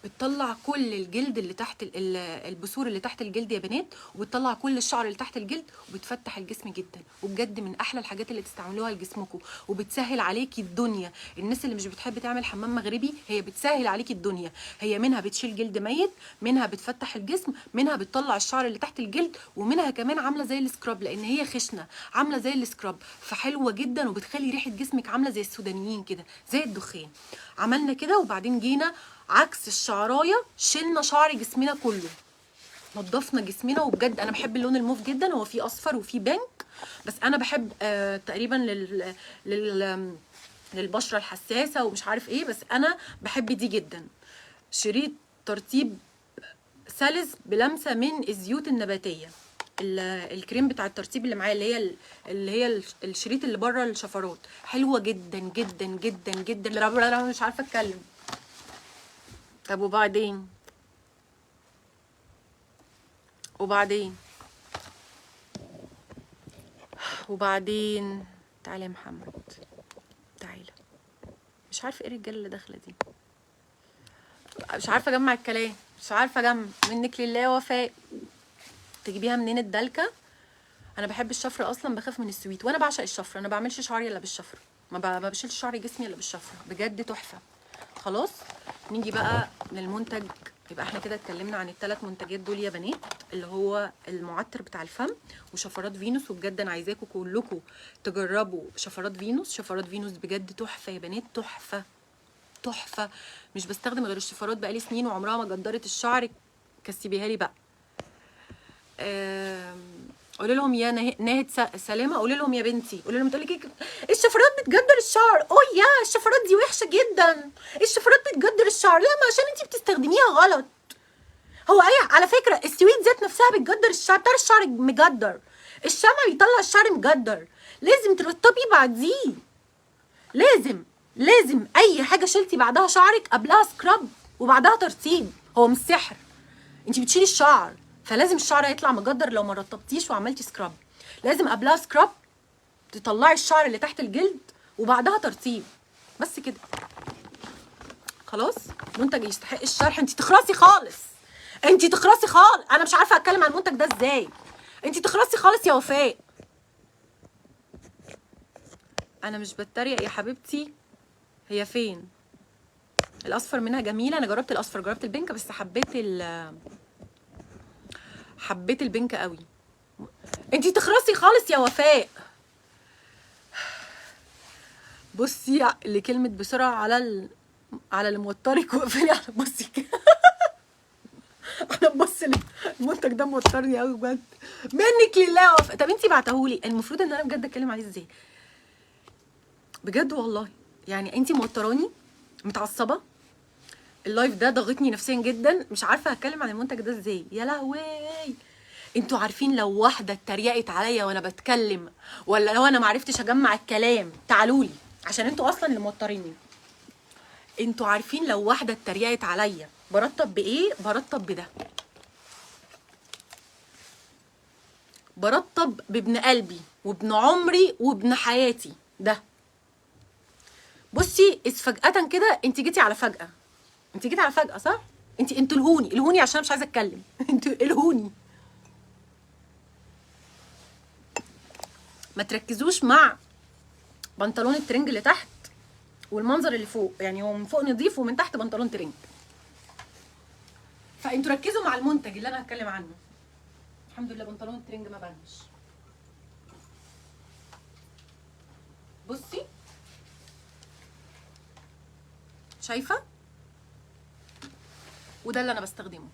بتطلع كل الجلد اللي تحت البثور اللي تحت الجلد يا بنات، وبتطلع كل الشعر اللي تحت الجلد، وبتفتح الجسم جدا. وبجد من احلى الحاجات اللي تستعملوها لجسمكم، وبتسهل عليكي الدنيا. الناس اللي مش بتحب تعمل حمام مغربي، هي بتسهل عليكي الدنيا. هي منها بتشيل جلد ميت، منها بتفتح الجسم، منها بتطلع الشعر اللي تحت الجلد، ومنها كمان عامله زي ال scrub لان هي خشنه، عامله زي ال scrub، فحلوه جدا، وبتخلي ريحه جسمك عامله زي السودانيين كده، زي الدخان. عملنا كده وبعدين جينا عكس الشعرايه، شلنا شعر جسمنا كله، نضفنا جسمنا. وبجد انا بحب اللون الموف جدا، هو فيه اصفر وفيه pink، بس انا بحب تقريبا لل لل للبشره الحساسة ومش عارف ايه، بس انا بحب دي جدا. شريط ترطيب سلس بلمسه من الزيوت النباتية. الكريم بتاع الترطيب اللي معايا اللي هي الشريط اللي بره الشفرات، حلوة جدا جدا جدا جدا. لا مش عارفه اتكلم. طب وبعدين وبعدين وبعدين تعالى يا محمد، تعالى. مش عارفه ايه الرجالة اللي داخله دي، مش عارفه اجمع الكلام، مش عارفه اجمع. منك لله وفاء. تجيبيها منين الدلكه؟ انا بحب الشفرة اصلا، بخاف من السويت، وانا بعشق الشفرة. انا بعملش شعري الا بالشفره، ما بشيلش شعري جسمي الا بالشفره، بجد تحفة. خلاص نيجي بقى للمنتج. يبقى احنا كده اتكلمنا عن الثلاث منتجات دول يا بنات، اللي هو المعطر بتاع الفم وشفرات فينوس. وبجد انا عايزاكم كلكم تجربوا شفرات فينوس. شفرات فينوس بجد تحفة يا بنات، تحفة تحفة. مش بستخدم غير الشفرات بقالي سنين وعمرها ما جدرت الشعر. كسبيها لي بقى. قولي لهم يا ناهد سلامه، قولي لهم يا بنتي، قولي لهم. تقول لك الشفرات بتجدر الشعر. اوه يا الشفرات دي وحشة جدا، الشفرات بتجدر الشعر. لا، ما عشان انت بتستخدميها غلط. هو اي على فكرة السويت ذات نفسها بتجدر الشعر، بتاع الشعر مجدر، الشمع بيطلع الشعر مجدر. لازم ترطبي بعديه، لازم اي حاجة شلتي بعدها شعرك قبلها scrub وبعدها ترطيب. هو مش سحر، انت بتشيلي الشعر، فلازم الشعر هيطلع مجدر لو ما رطبتيش وعملتي scrub. لازم قبلها scrub تطلعي الشعر اللي تحت الجلد وبعدها ترطيب، بس كده خلاص. منتج يستحق الشرح. انت تخرسي خالص، انت تخرسي خالص. انا مش عارفه اتكلم عن المنتج ده ازاي. انت تخرسي خالص يا وفاء. انا مش بتريق يا حبيبتي. هي فين الاصفر منها؟ جميلة. انا جربت الاصفر، جربت ال pink، بس حبيت ال pink قوي. انتي تخرسي خالص يا وفاء. بصي لكلمة بسرعة على على اللي موترك واقفلي على بصي كده. انا بص المنتج ده موترني قوي بجد، منك لله يا وفاء. طب انتي بعتهولي، المفروض ان انا بجد اتكلم عليه ازاي؟ بجد والله يعني انتي موتراني، متعصبه. ال live ده ضاغطني نفسيا جدا، مش عارفه هتكلم عن المنتج ده ازاي. يا لهوي، انتوا عارفين لو واحدة اتريقت عليا وانا بتكلم، ولا لو انا معرفتش اجمع الكلام، تعالولي عشان انتوا اصلا اللي موتريني. انتوا عارفين لو واحدة اتريقت عليا برطب بايه؟ برطب بده، برطب بابن قلبي وابن عمري وابن حياتي ده. بصي فجأة كده انت جيتي على فجأة، انت جيتي على فجأة صح؟ انتوا الهوني، الهوني عشان مش عايزه اتكلم. انتوا الهوني، ما تركزوش مع بنطلون الترنج اللي تحت والمنظر اللي فوق، يعني هو من فوق نظيف ومن تحت بنطلون ترنج. فانتوا ركزوا مع المنتج اللي انا هتكلم عنه. الحمد لله بنطلون الترنج ما بانش. بصي شايفه؟ وده اللي انا بستخدمه.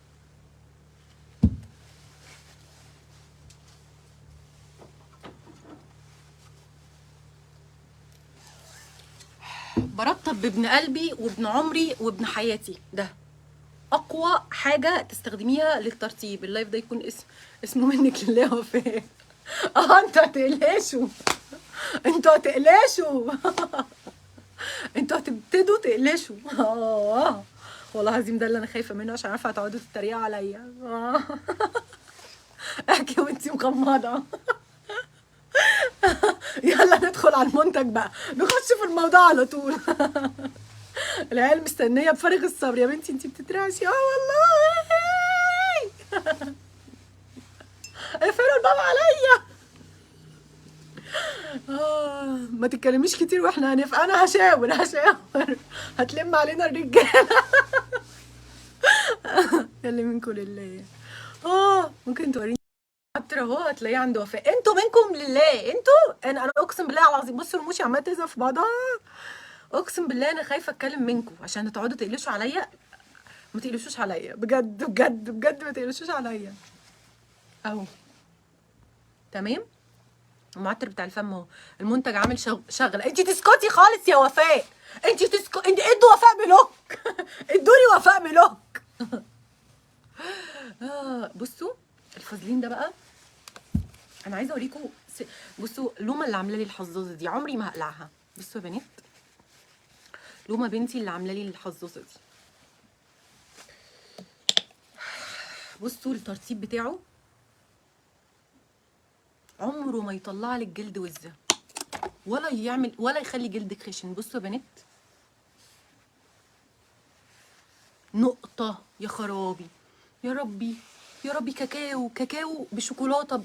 برطب بابن قلبي وابن عمري وابن حياتي ده. اقوى حاجة تستخدميها للترطيب. ال live ده يكون اسمه منك لله وفاء. انتوا هتقلقشوا، انتوا هتقلقشوا، انتوا هتبتدوا تقلشوا. والله العظيم ده اللي انا خايفة منه، عشان عارفه هتقعدوا تتريقوا عليا. احكي وانتي مغمضه. يلا ندخل على المنتج بقى، نخش في الموضوع على طول. العيال مستنيه بفارغ الصبر. يا بنتي انتي بتترعشي. والله اقفلوا الباب عليا. ما تتكلميش كتير واحنا هنف. انا هشاور هتلم علينا الرجالة. يلا منكم لله. ممكن توريني عطر اهو، هتلاقيه عند وفاء. انتوا منكم لله، انتوا انا اقسم بالله العظيم. بصوا رموشي عماله تزق في بعضها. اقسم بالله انا خايفة اتكلم منكم عشان تقعدوا تقلشوا عليا. ما تقلشوش عليا بجد بجد بجد، ما تقلشوش عليا. اهو تمام. المعطر بتاع الفم اهو. المنتج عامل شغله. انت تسكتي خالص يا وفاء، انت تسكتي. انت ادوا وفاء block. ادوني وفاء block. بصوا الفازلين ده بقى انا عايزه اوريكم. بصوا لومه اللي عامله لي الحظاظه دي عمري ما هقلعها. بصوا يا بنات، لومه بنتي اللي عامله لي الحظاظه دي. بصوا الترتيب بتاعه، عمره ما يطلع لك جلد وزه ولا يعمل ولا يخلي جلدك خشن. بصوا يا بنات، نقطة. يا خرابي، يا ربي يا ربي. كاكاو، كاكاو بشوكولاته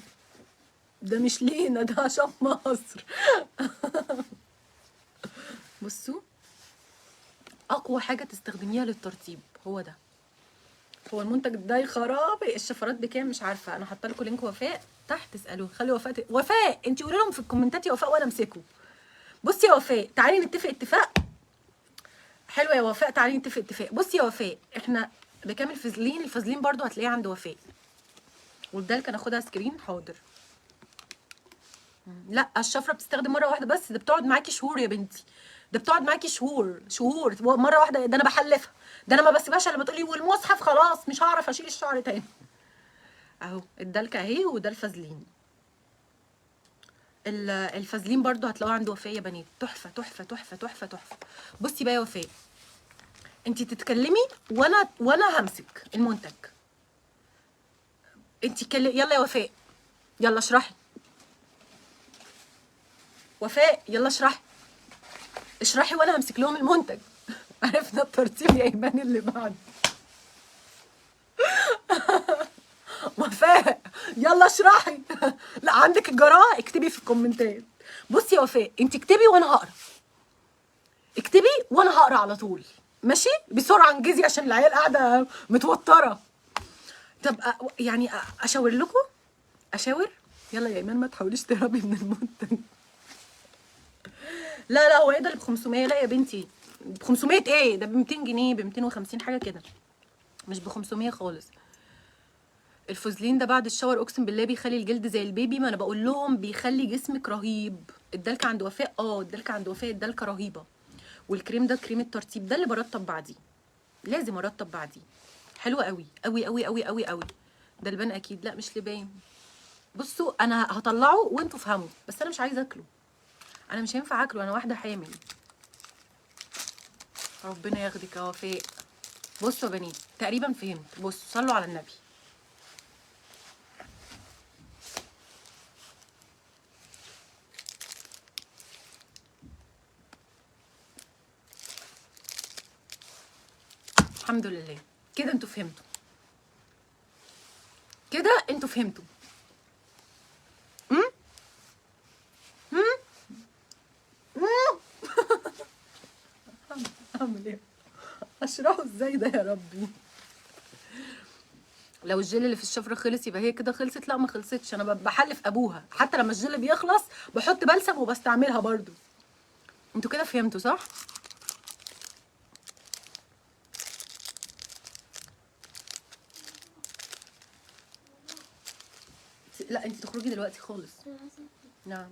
ده مش لينا، ده عشان مصر. بصوا، اقوى حاجة تستخدميها للترطيب هو ده، هو المنتج ده. يا خرابي، الشفرات بكام مش عارفه، انا حاطه لكم link وفاء تحت، اسالوه. خلي وفاء وفاء انت قولي لهم في الكومنتات يا وفاء وانا امسكه. بصي يا وفاء، تعالي نتفق اتفاق حلو يا وفاء، تعالي نتفق اتفاق. بصي يا وفاء، احنا بكام الفازلين؟ الفازلين برضو هتلاقيه عند وفاء، والدلكه ناخدها screen. حاضر. لا الشفرة بتستخدم مرة واحدة بس، ده بتقعد معاكي شهور يا بنتي، ده بتقعد معاكي شهور شهور، مرة واحدة. ده انا بحلفها، ده انا ما بسيبهاش لما تقولي والمصحف خلاص مش هعرف اشيل الشعر تاني. اهو الدلكه اهي، وده الفازلين. الفازلين برضو هتلاقوه عند وفاء يا بنات، تحفة تحفة تحفة تحفة تحفة. بصي بقى يا وفاء، انتي تتكلمي وانا همسك المنتج. انتي يلا يا وفاء، يلا اشرحي. وفاء يلا اشرحي، اشرحي وانا همسك لهم المنتج. عرفنا الترتيب يا ايمان اللي بعد. وفاء يلا اشرحي. لا عندك الجراءة، اكتبي في الكومنتات. بصي يا وفاء، انت اكتبي وانا هقرا، اكتبي وانا هقرا على طول، ماشي؟ بسرعة انجزي عشان العيال قاعدة متوترة. طب يعني اشاور لكم؟ اشاور؟ يلا يا ايمان ما تحاوليش تهربي من المنتج. لا لا، هو ايه ده اللي ب 500؟ لا يا بنتي، ب 500 ايه ده؟ ب 200 جنيه، ب 250 حاجة كده، مش ب 500 خالص. الفوزلين ده بعد الشاور اقسم بالله بيخلي الجلد زي البيبي، ما انا بقول لهم بيخلي جسمك رهيب. الدلكه عند وفاء، الدلكه عند وفاء، الدلكه رهيبة. والكريم ده كريم الترطيب ده اللي برطب بعديه، لازم ارطب بعديه، حلو قوي قوي قوي قوي قوي قوي. ده لبان اكيد؟ لا مش لبان. بصوا انا هطلعه وانتوا فهموا، بس انا مش عايزه اكله، انا مش هينفع اكله، انا واحدة حامل. ربنا ياخدك يا وفاء. بصوا يا بنات تقريبا فهمت. بصوا صلوا على النبي. الحمد لله كده انتوا فهمتوا، كده انتوا فهمتوا. اعمل ايه؟ اشرحه ازاي ده يا ربي؟ لو الجل اللي في الشفرة خلص يبقى هي كده خلصت؟ لا ما خلصتش، انا بحلف ابوها، حتى لما الجل بيخلص بحط بلسم وبستعملها برضو. انتوا كده فهمتوا صح؟ لا انت تخرجي دلوقتي خالص. نعم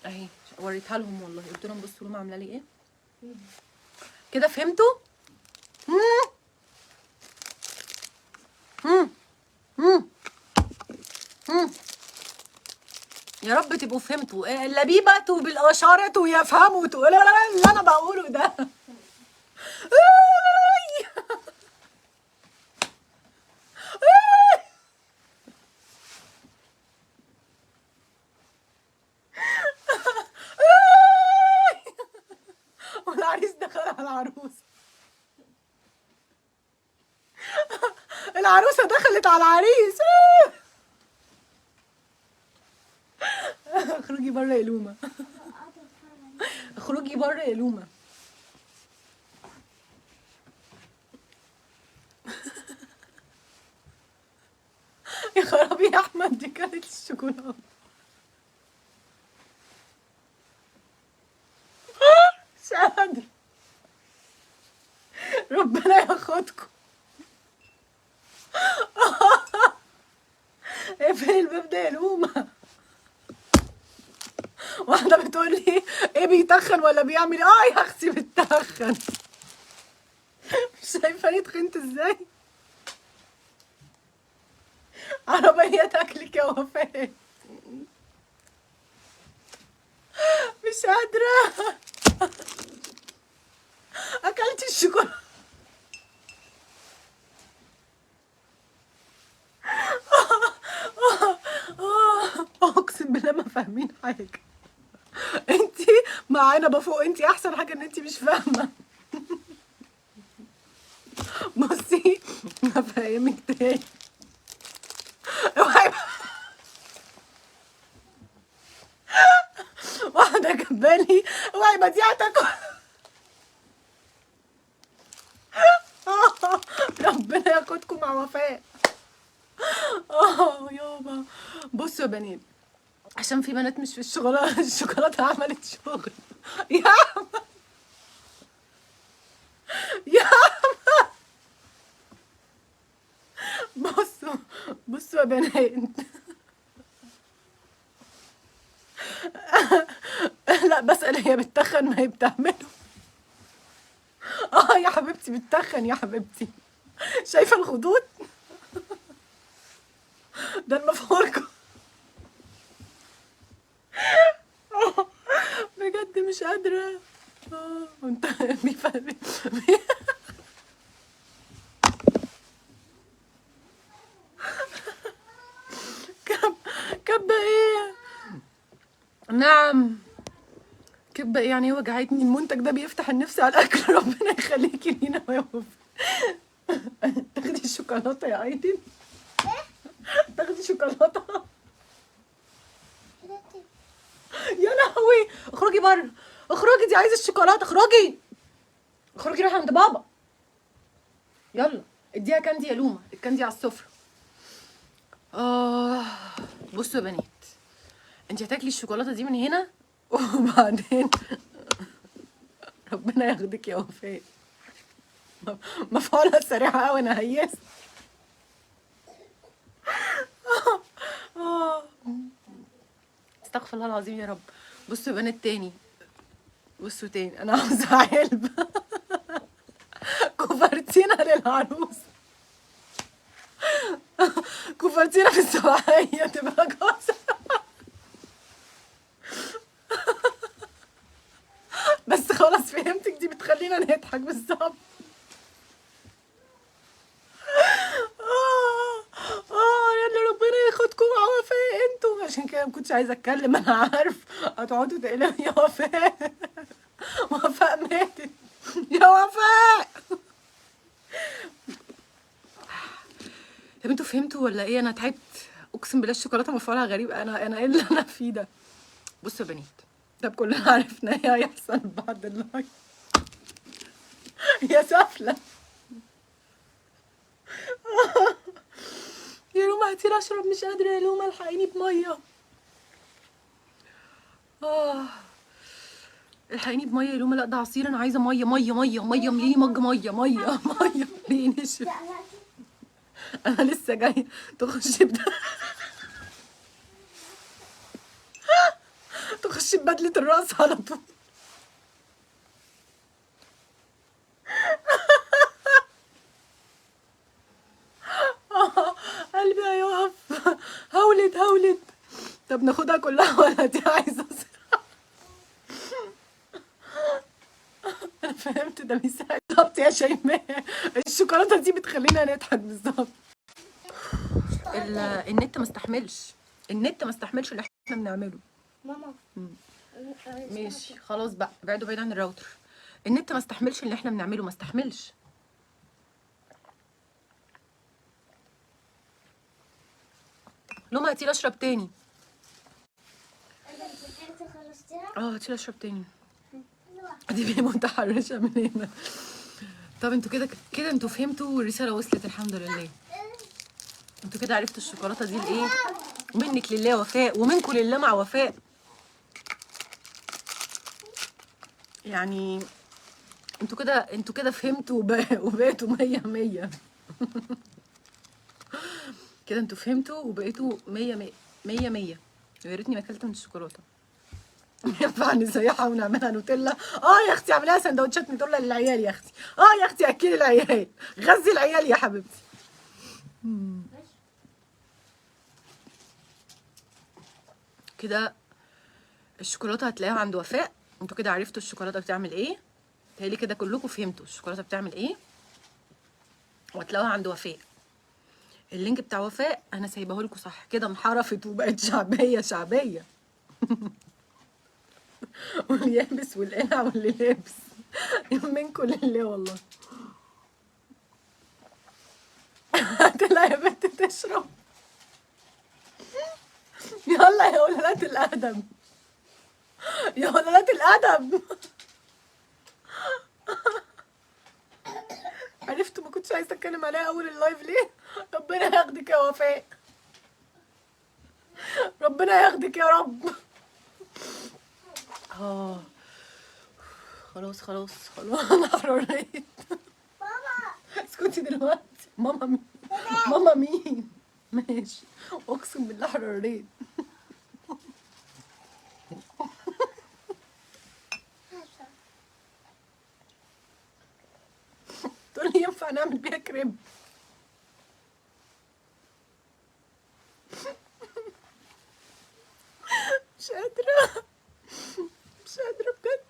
اهي وريتها لهم والله، قلت لهم بصوا لهم عامله لي ايه. كده فهمتوا؟ يا رب تبقوا فهمتوا. اللبيبة بالاشارة يفهموا اللي انا بقوله ده. والعريس دخل على العروسة، العروسة دخلت على العريس. اخرجي بره يا لومه، اخرجي بره يا لومه. يا خرابي يا احمد، دي كانت الشوكولاتة. مش قادرة، ربنا ياخدكم. اقفل الباب ده يا لومه. واحدة بتقول لي ايه بيتخن ولا بيعمل؟ اه يا اختي بتخن. مش شايفاني تخنت ازاي؟ عربية تاكلك يا وفاء. مش قادرة، اكلت الشوكولاتة. اقسم بالله ما فاهمين حاجة. انتي معانا بفوق، انتي احسن حاجة ان انتي مش فاهمه. بصي هفهمك تاني. اوعي. واحدة جنبالي، اوعي بديعة تاكل. ربنا ياخدكم مع وفاء. يابا بصوا يا بنات، عشان في بنات مش في الشغل، الشوكولاتة عملت شغل. يا احمد يا احمد، بصوا بصوا يا بنات. لا بسأل هي بتتخن؟ ما هي بتعمله. يا حبيبتي بتتخن يا حبيبتي، شايفة الخدود؟ ده المفعول بجد مش قادرة. انت كبة ايه؟ نعم كبة ايه يعني؟ وجعتني. المنتج ده بيفتح النفس على الاكل. ربنا يخليكي لينا ويوفقك. تاخدي الشوكولاتة يا ايدن؟ تاخدي شوكولاتة؟ يا لهوي، اخرجي بره، اخرجي، دي عايزه الشوكولاتة، اخرجي اخرجي، روحي عند بابا. يلا اديها candy يا لومه، ال candy على السفرة. بصوا يا بنات، انت هتاكلي الشوكولاتة دي من هنا وبعدين ربنا ياخدك يا وفاء. مفعولها سريعة قوي، انا هيست. استغفر الله العظيم يا رب. بصوا يا بنات تاني، بصوا تاني، انا عاوزه علبة كوفرتينا للعروس، كوفرتينا في السبعية تبقى جوزة. بس خلاص فهمتك، دي بتخلينا نضحك بالظبط. يلا ربنا ياخدكم مع وفاء انتوا، عشان كده ما كنتش عايزه اتكلم، انا عارف هتقعدوا تقولوا يا وفاء وفاء ماتت يا وفاء. طب انتوا فهمتوا ولا ايه؟ انا تعبت اقسم بالله، الشوكولاتة مفعولها غريب. انا ايه اللي انا فيه ده؟ بصوا يا بنات، طب كلنا عرفنا ايه هيحصل بعد ال live. يا سفله يا لومة، هاتيلي اشرب، مش قادرة يا لومة، الحقيني بمية. الحقيني بمية يا لومة. لا ده عصير، انا عايزة مية مية مية مية، مليني مج مية مية مية، ليه نشف؟ انا لسه جاية. تخشي تخشي ببدلة الرقص على طول. قلبي هيقف. هولد هولد. طب ناخدها كلها ولا دي عايزة؟ انا فهمت ده بيساعد بالظبط يا شيماء، الشوكولاتة دي بتخلينا نضحك بالظبط. النت ما استحملش، النت ما استحملش اللي احنا بنعمله. ماما ماشي خلاص بقى، بعدوا بعيد عن الراوتر. النت ما استحملش اللي احنا بنعمله، ما استحملش. لومة هاتيلي اشرب تاني. انت خلصتيها؟ هاتيلي اشرب تاني. دي متحرشة من هنا. طب انتوا كده كده انتوا فهمتوا والرسالة وصلت الحمد لله. انتوا كده عرفتوا الشوكولاتة دي لايه. منك لله وفاء، ومنكم لله مع وفاء. يعني انتوا كده، انتوا كده فهمتوا وبقيتوا 100 100. كده انتوا فهمتوا وبقيتوا 100 100 100 100. يا ريتني ما اكلت من الشوكولاتة. ينفع نزيحها ونعملها نوتيلا؟ يا اختي اعمليها سندوتشات نوتيلا للعيال يا اختي. يا اختي اكلي العيال، غذي العيال يا حبيبتي. كده الشوكولاتة هتلاقيها عند وفاء. انتوا كده عرفتوا الشوكولاتة بتعمل ايه، تهيألي كده كلكم فهمتوا الشوكولاتة بتعمل ايه، وهتلاقوها عند وفاء. ال link بتاع وفاء انا سايباه لكم صح كده، انحرفت وبقت شعبية شعبية. واليابس والقلع واللي لابس منكم لله والله. هتلاقي يا بنت تشرب. يلا يا ولاد الادب، يا ولاد الادب. عرفتوا ما كنتش عايزه اتكلم عليها اول ال live ليه؟ ربنا ياخدك يا وفاء، ربنا ياخدك يا رب. اه خلاص خلاص خلاص، انا حررت. بابا اسكتي دلوقتي. ماما مين؟ ماما مين؟ ماشي، اقسم بالله حررت. تقول لي ينفع نعمل بيها كريب؟ مش قادرة، مش قادرة بجد.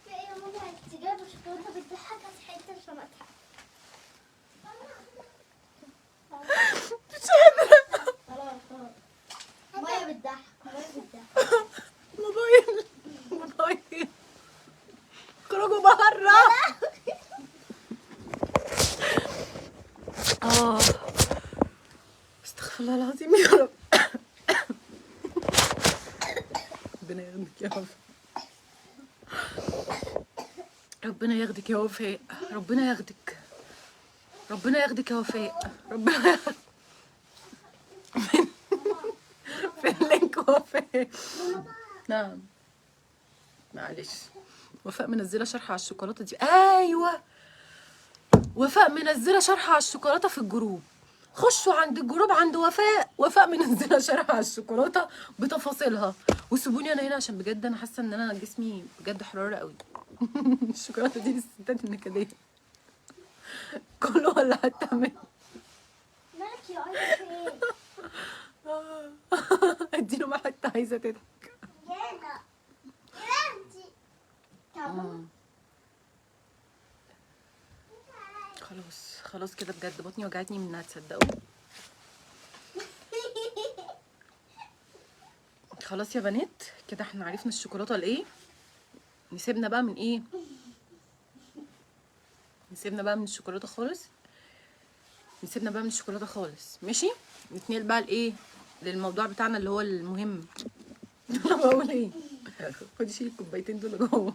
يا ماما انت جايبه شوكولاتة بتضحك، اصحى انت عشان اضحك. مش قادرة. خلاص خلاص، مية بتضحك، مية بتضحك. موبايل، موبايل، اخرجوا بره. اه استغفر الله العظيم يا رب. ربنا ياخدك يا وفاء، ربنا ياخدك يا وفاء، ربنا ياخدك، ربنا ياخدك يا وفاء، ربنا ياخدك. فين link وفاء؟ نعم معلش، وفاء منزله شرح على الشوكولاتة دي. ايوه وفاء منزله شرح على الشوكولاتة في ال group، خشوا عند ال group عند وفاء، وفاء منزله شرح على الشوكولاتة بتفاصيلها. وسيبوني انا هنا عشان بجد انا حاسه ان انا جسمي بجد حرارة قوي. الشوكولاتة دي للستات النكديه كله ولا حتى من مالك يا ايضا في ايه؟ اديله ما حتى عايزه تضحك. يلا يا انتي. طب خلاص خلاص كده بجد بطني وجعتني منها، تصدقوا؟ خلاص يا بنات كده احنا عرفنا الشوكولاتة لايه. نسيبنا بقى من ايه؟ نسيبنا بقى من الشوكولاتة خالص، نسيبنا بقى من الشوكولاتة خالص. ماشي، نتنقل بقى لايه؟ للموضوع بتاعنا اللي هو المهم. انا بقول ايه؟ خدي شيلي الكوبايتين دول جوه.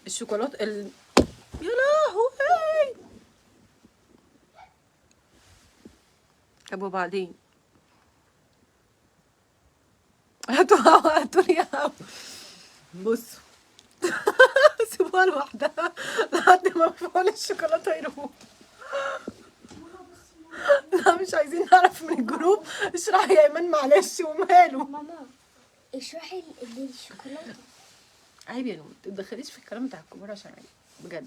الشوكولاتة يا لهوي. طب وبعدين؟ هاتوا هوا، هاتوا لي هوا. بصوا سيبوها لوحدها لحد ما مفعول الشوكولاتة يروح. لا مش عايزين نعرف من ال group. اشرحي يا ايمان معلش. وماله؟ ماما اشرحي الشوكولاتة. عيب يا نور، ما تتدخليش في الكلام بتاع الكبار عشان عيب بجد.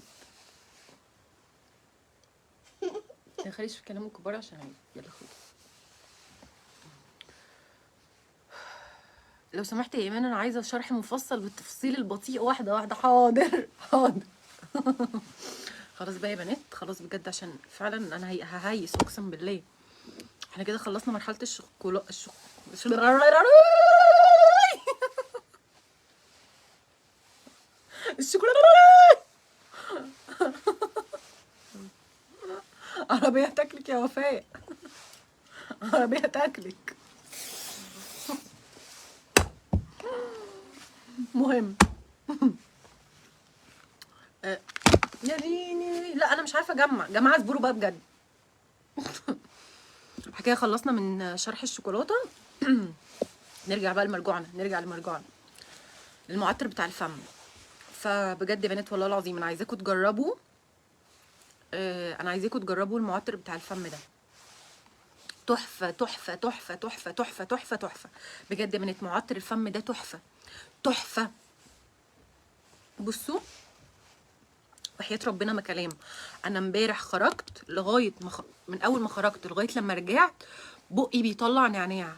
ما تدخليش في كلام الكبار عشان عيب. يلا خدي. لو سمحت يا ايمان انا عايزه شرح مفصل بالتفصيل البطيء، واحدة واحدة. حاضر حاضر. خلاص بقى يا بنات، خلاص بجد عشان فعلا انا ههيس اقسم بالله. احنا كده خلصنا مرحلة الشوكولاتة. الشوكولاتة. عربية تاكلك يا وفاء، عربية تاكلك. مهم. يا ديني، لا انا مش عارفه اجمع. جماعة اصبروا بقى بجد. حكاية خلصنا من شرح الشوكولاتة. نرجع بقى لمرجوعنا، نرجع لمرجوعنا، المعطر بتاع الفم. فبجد يا بنات والله العظيم انا عايزاكم تجربوا، انا عايزاكم تجربوا المعطر بتاع الفم ده. تحفة تحفة تحفة تحفة تحفة تحفة تحفة بجد يا بنات. معطر الفم ده تحفة تحفة. بصوا وحياة ربنا ما كلام. انا امبارح خرجت لغاية ما من اول ما خرجت لغاية لما رجعت بقي بيطلع نعناع.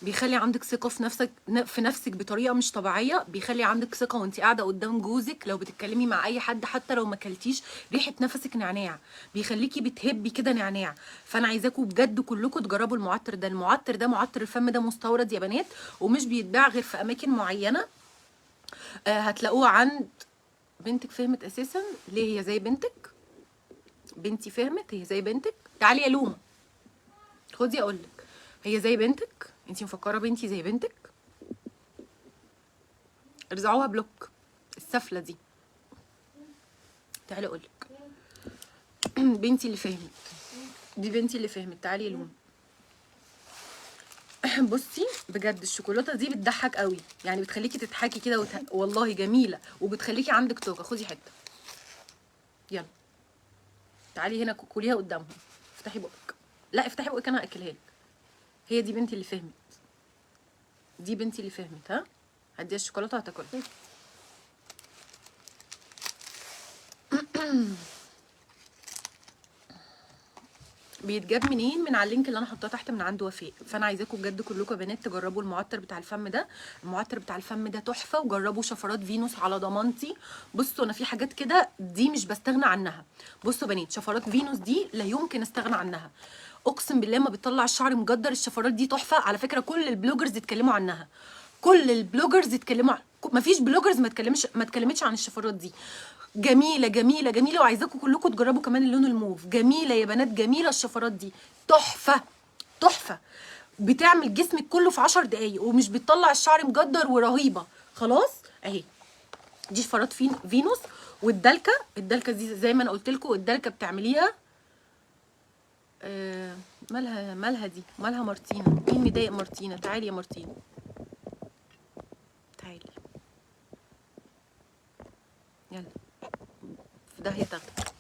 بيخلي عندك ثقة في نفسك، في نفسك بطريقة مش طبيعية. بيخلي عندك ثقة وانت قاعدة قدام جوزك، لو بتتكلمي مع اي حد حتى لو ما كلتيش ريحه نفسك نعناع، بيخليكي بتهبي كده نعناع. فانا عايزاكم بجد كلكم تجربوا المعطر ده. المعطر ده، معطر الفم ده، مستورد يا بنات ومش بيتباع غير في اماكن معينة. هتلاقوه عند بنتك فهمت اساسا؟ ليه هي زي بنتك؟ بنتي فهمت؟ هي زي بنتك؟ تعالي يا لومه خدي اقول لك، هي زي بنتك؟ انتي مفكرة بنتي زي بنتك؟ ارزعوها block السفله دي. تعالي اقول لك، بنتي اللي فهمت، دي بنتي اللي فهمت. تعالي يا لومه. بصي بجد الشوكولاتة دي بتضحك قوي، يعني بتخليكي تضحكي كده والله جميلة، وبتخليكي عندك طاقة. خدي حتة، يلا تعالي هنا كليها قدامهم. افتحي بقك، لا افتحي بقك انا هاكلها لك. هي دي بنتي اللي فهمت، دي بنتي اللي فهمت. ها هديها الشوكولاتة هتاكلها. بيتجاب منين؟ من على ال link اللي انا حطاه تحت من عند وفاء. فانا عايزاكم بجد كلكم يا بنات تجربوا المعطر بتاع الفم ده، المعطر بتاع الفم ده تحفة. وجربوا شفرات فينوس على ضمانتي. بصوا انا في حاجات كده دي مش بستغنى عنها. بصوا يا بنات شفرات فينوس دي لا يمكن استغنى عنها، اقسم بالله ما بتطلع الشعر مجدر. الشفرات دي تحفة على فكرة، كل ال bloggers اتكلموا عنها، كل ال bloggers اتكلموا عن... ما فيش bloggers ما اتكلمتش عن الشفرات دي. جميلة جميلة جميلة، وعايزاكم كلكم تجربوا كمان اللون الموف. جميلة يا بنات، جميلة الشفرات دي، تحفة تحفة. بتعمل جسمك كله في 10 دقايق ومش بتطلع الشعر مجدر ورهيبه. خلاص اهي دي شفرات فينوس. والدلكه، الدلكه دي زي ما انا قلت لكم الدلكه بتعمليها مالها، مالها دي، مالها مارتينا؟ مين مضايق مارتينا؟ تعالي يا مارتينا، تعالي يلا في داهية تاخدك.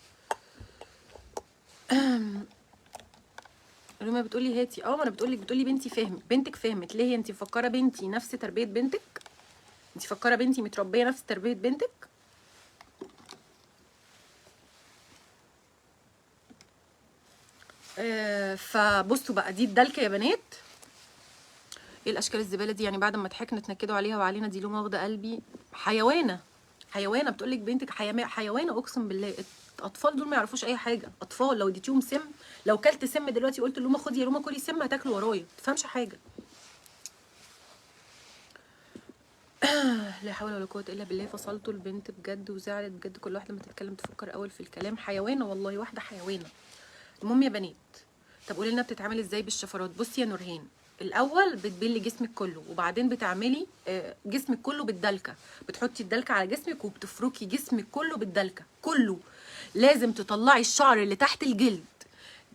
لما بتقولي هاتي، ما انا بتقولك، بتقولي بنتي فهمت، بنتك فهمت ليه؟ انت مفكرة بنتي نفس تربيه بنتك؟ انت مفكرة بنتي متربيه نفس تربيه بنتك؟ فبصوا بقى دي الدلكه يا بنات. ايه الاشكال الزبالة دي؟ يعني بعد ما ضحكنا اتنكدوا عليها وعلينا. دي لومه واخده قلبي. حيوانه حيوانه، بتقولك بنتك حيوانه. اقسم بالله الاطفال دول ما يعرفوش اي حاجة. اطفال لو اديتيهم سم، لو كلت سم دلوقتي قلت لومه خدي يا لومه كلي سم، هتاكله ورايا، ما تفهمش حاجة. لا حول ولا قوة الا بالله. فصلتوا البنت بجد وزعلت بجد. كل واحدة ما تتكلم تفكر اول في الكلام. حيوانه والله، واحدة حيوانه. المهم يا بنات، طب قولي لنا بتتعمل ازاي بالشفرات؟ بصي يا نورهان، الاول بتبلي جسمك كله، وبعدين بتعملي جسمك كله بالدلكه. بتحطي الدلكه على جسمك وبتفركي جسمك كله بالدلكه كله. لازم تطلعي الشعر اللي تحت الجلد،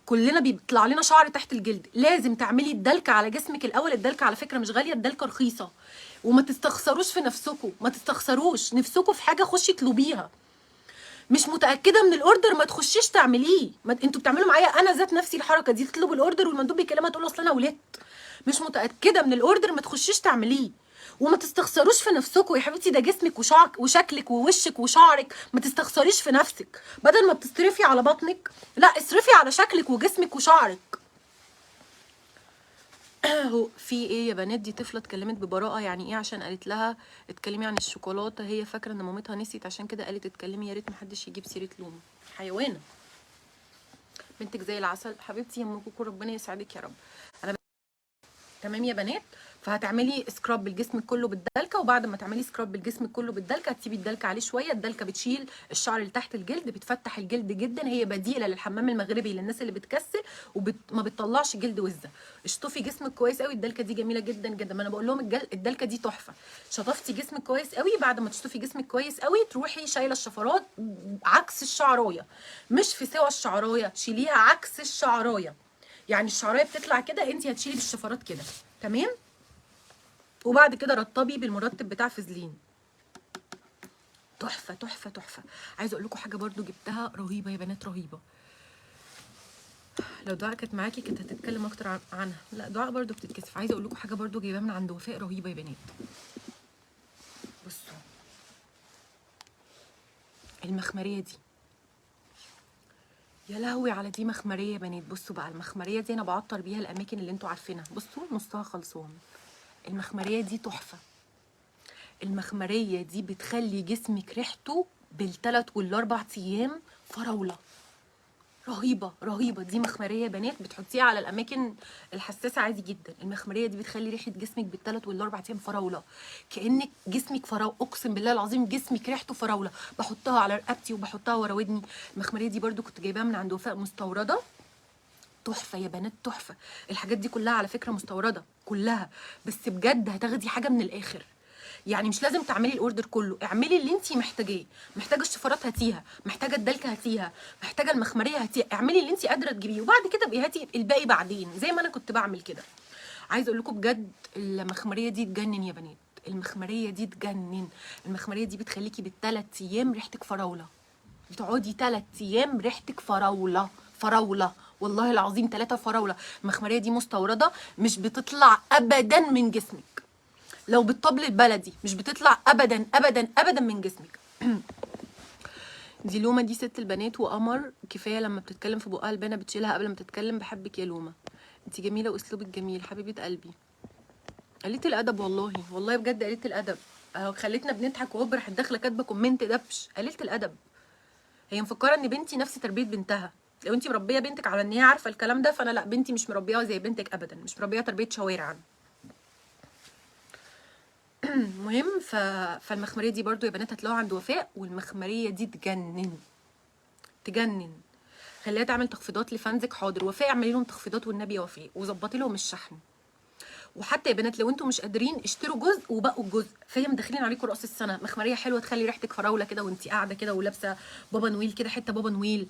كلنا بيطلع لنا شعر تحت الجلد. لازم تعملي الدلكه على جسمك الاول. الدلكه على فكرة مش غالية، الدلكه رخيصة. وما تستخسروش في نفسكم، ما تستخسروش نفسكم في حاجة، خشي اطلبيها. مش متاكدة من ال order ما تخشيش تعمليه. ما انتوا بتعملوا معايا انا ذات نفسي الحركة دي، تطلب ال order والمندوب بيكلمها تقول له اصل انا ولدت. مش متاكدة من ال order ما تخشيش تعمليه. وما تستخسروش في نفسكم يا حبيبتي، ده جسمك وشعرك وشكلك ووشك وشعرك، ما تستخسريش في نفسك. بدل ما بتصرفي على بطنك، لا اصرفي على شكلك وجسمك وشعرك. هو في ايه يا بنات؟ دي طفله اتكلمت ببراءه. يعني ايه؟ عشان قالت لها اتكلمي عن الشوكولاتة، هي فاكره ان مامتها نسيت عشان كده قالت اتكلمي. يا ريت محدش يجيب سيره لومه. حيوانه، بنتك زي العسل حبيبتي يا ام كوكو، ربنا يسعدك يا رب. انا تمام يا بنات. فهتعملي scrub بالجسم كله بالدلكه، وبعد ما تعملي scrub بالجسم كله بالدلكه هتسيبي الدلكه عليه شوية. الدلكه بتشيل الشعر اللي تحت الجلد، بتفتح الجلد جدا. هي بديله للحمام المغربي للناس اللي بتكسل وما بتطلعش جلد وزه. اشطفي جسمك كويس قوي، الدلكه دي جميلة جدا جدا. ما انا بقول لهم الدلكه دي تحفة. شطفتي جسمك كويس قوي، بعد ما تشطفي جسمك كويس قوي تروحي شايله الشفرات عكس الشعرايه، مش في سوى الشعرايه، شيليها عكس الشعرايه. يعني الشعرايه بتطلع كده، انت هتشيلي بالشفرات كده، تمام؟ وبعد كده رطبي بالمرطب بتاع فازلين. تحفة تحفة تحفة. عايزه اقول لكم حاجة برضو جبتها رهيبة يا بنات، رهيبة. لو دعاء كانت معاكي كانت هتتكلم اكتر عنها. لا دعاء برضو بتتكسف. عايزه اقول لكم حاجة برضو جايباها من عند وفاء، رهيبة يا بنات. بصوا المخمريه دي، يا لهوي على دي مخمريه يا بنات. بصوا بقى المخمريه دي انا بعطر بيها الاماكن اللي انتوا عارفينها. بصوا نصها خلصان. المخمريه دي تحفة. المخمريه دي بتخلي جسمك ريحته بالثلاث والاربع ايام فراوله. رهيبة رهيبة. دي مخمريه يا بنات، بتحطيها على الاماكن الحساسة عادي جدا. المخمريه دي بتخلي ريحه جسمك بالثلاث والاربع ايام فراوله، كانك جسمك فراوله، اقسم بالله العظيم جسمك ريحته فراوله. بحطها على رقبتي وبحطها ورا ودني. المخمريه دي برضو كنت جايباها من عند وفاء، مستورده، تحفة يا بنات تحفة. الحاجات دي كلها على فكرة مستورده كلها، بس بجد هتاخدي حاجة من الاخر. يعني مش لازم تعملي ال order كله، اعملي اللي انت محتاجاه. محتاجه الشفرات هاتيها، محتاجه الدلكه هاتيها، محتاجه المخمريه هاتيها، اعملي اللي انت قادرة تجيبيه، وبعد كده ابقي هاتي الباقي بعدين، زي ما انا كنت بعمل كده. عايزه اقول لكم بجد المخمريه دي تجنن يا بنات، المخمريه دي تجنن. المخمريه دي بتخليكي بالثلاث ايام ريحتك فراوله، بتقعدي 3 ايام ريحتك فراوله فراوله، والله العظيم 3 فراوله. المخمريه دي مستورده، مش بتطلع ابدا من جسمك، لو بالطبل البلدي مش بتطلع ابدا ابدا ابدا من جسمك. دي لومه، دي ست البنات وقمر، كفاية لما بتتكلم في بقها البانه بتشيلها قبل ما تتكلم. بحبك يا لومه، انت جميلة واسلوبك جميل حبيبه قلبي. قليله الادب والله، والله بجد قليله الادب. اهو خلتنا بنضحك وهوب راحت داخله كاتبه comment دبش. قليله الادب. هي مفكرة ان بنتي نفس تربيه بنتها. لو انت مربيه بنتك على ان هي عارفه الكلام ده، فانا لا، بنتي مش مربيها زي بنتك ابدا، مش مربيها تربيه شوارع. المهم فالمخمريه دي برضو يا بنات هتلاقوها عند وفاء، والمخمريه دي تجنن تجنن. خليها تعمل تخفيضات ل fans ك. حاضر وفاء، اعملي لهم تخفيضات والنبي يا وفاء، وظبطي لهم الشحن. وحتى يا بنات لو انتم مش قادرين اشتروا جزء وبقوا الجزء، فاهم؟ داخلين عليكم راس السنة، مخمريه حلوة تخلي ريحتك فراوله كده وانت قاعدة كده ولابسه بابا نويل كده، حتة بابا نويل.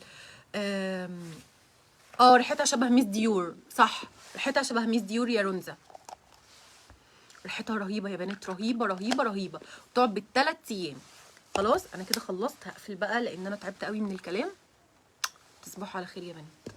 ريحتها شبه ميس ديور، صح، ريحتها شبه ميس ديور يا رونزا. ريحتها رهيبة يا بنات، رهيبة رهيبة رهيبة، بتقعد بالثلاث ايام. خلاص انا كده خلصت، هقفل بقى لان انا تعبت قوي من الكلام. تصبحوا على خير يا بنات.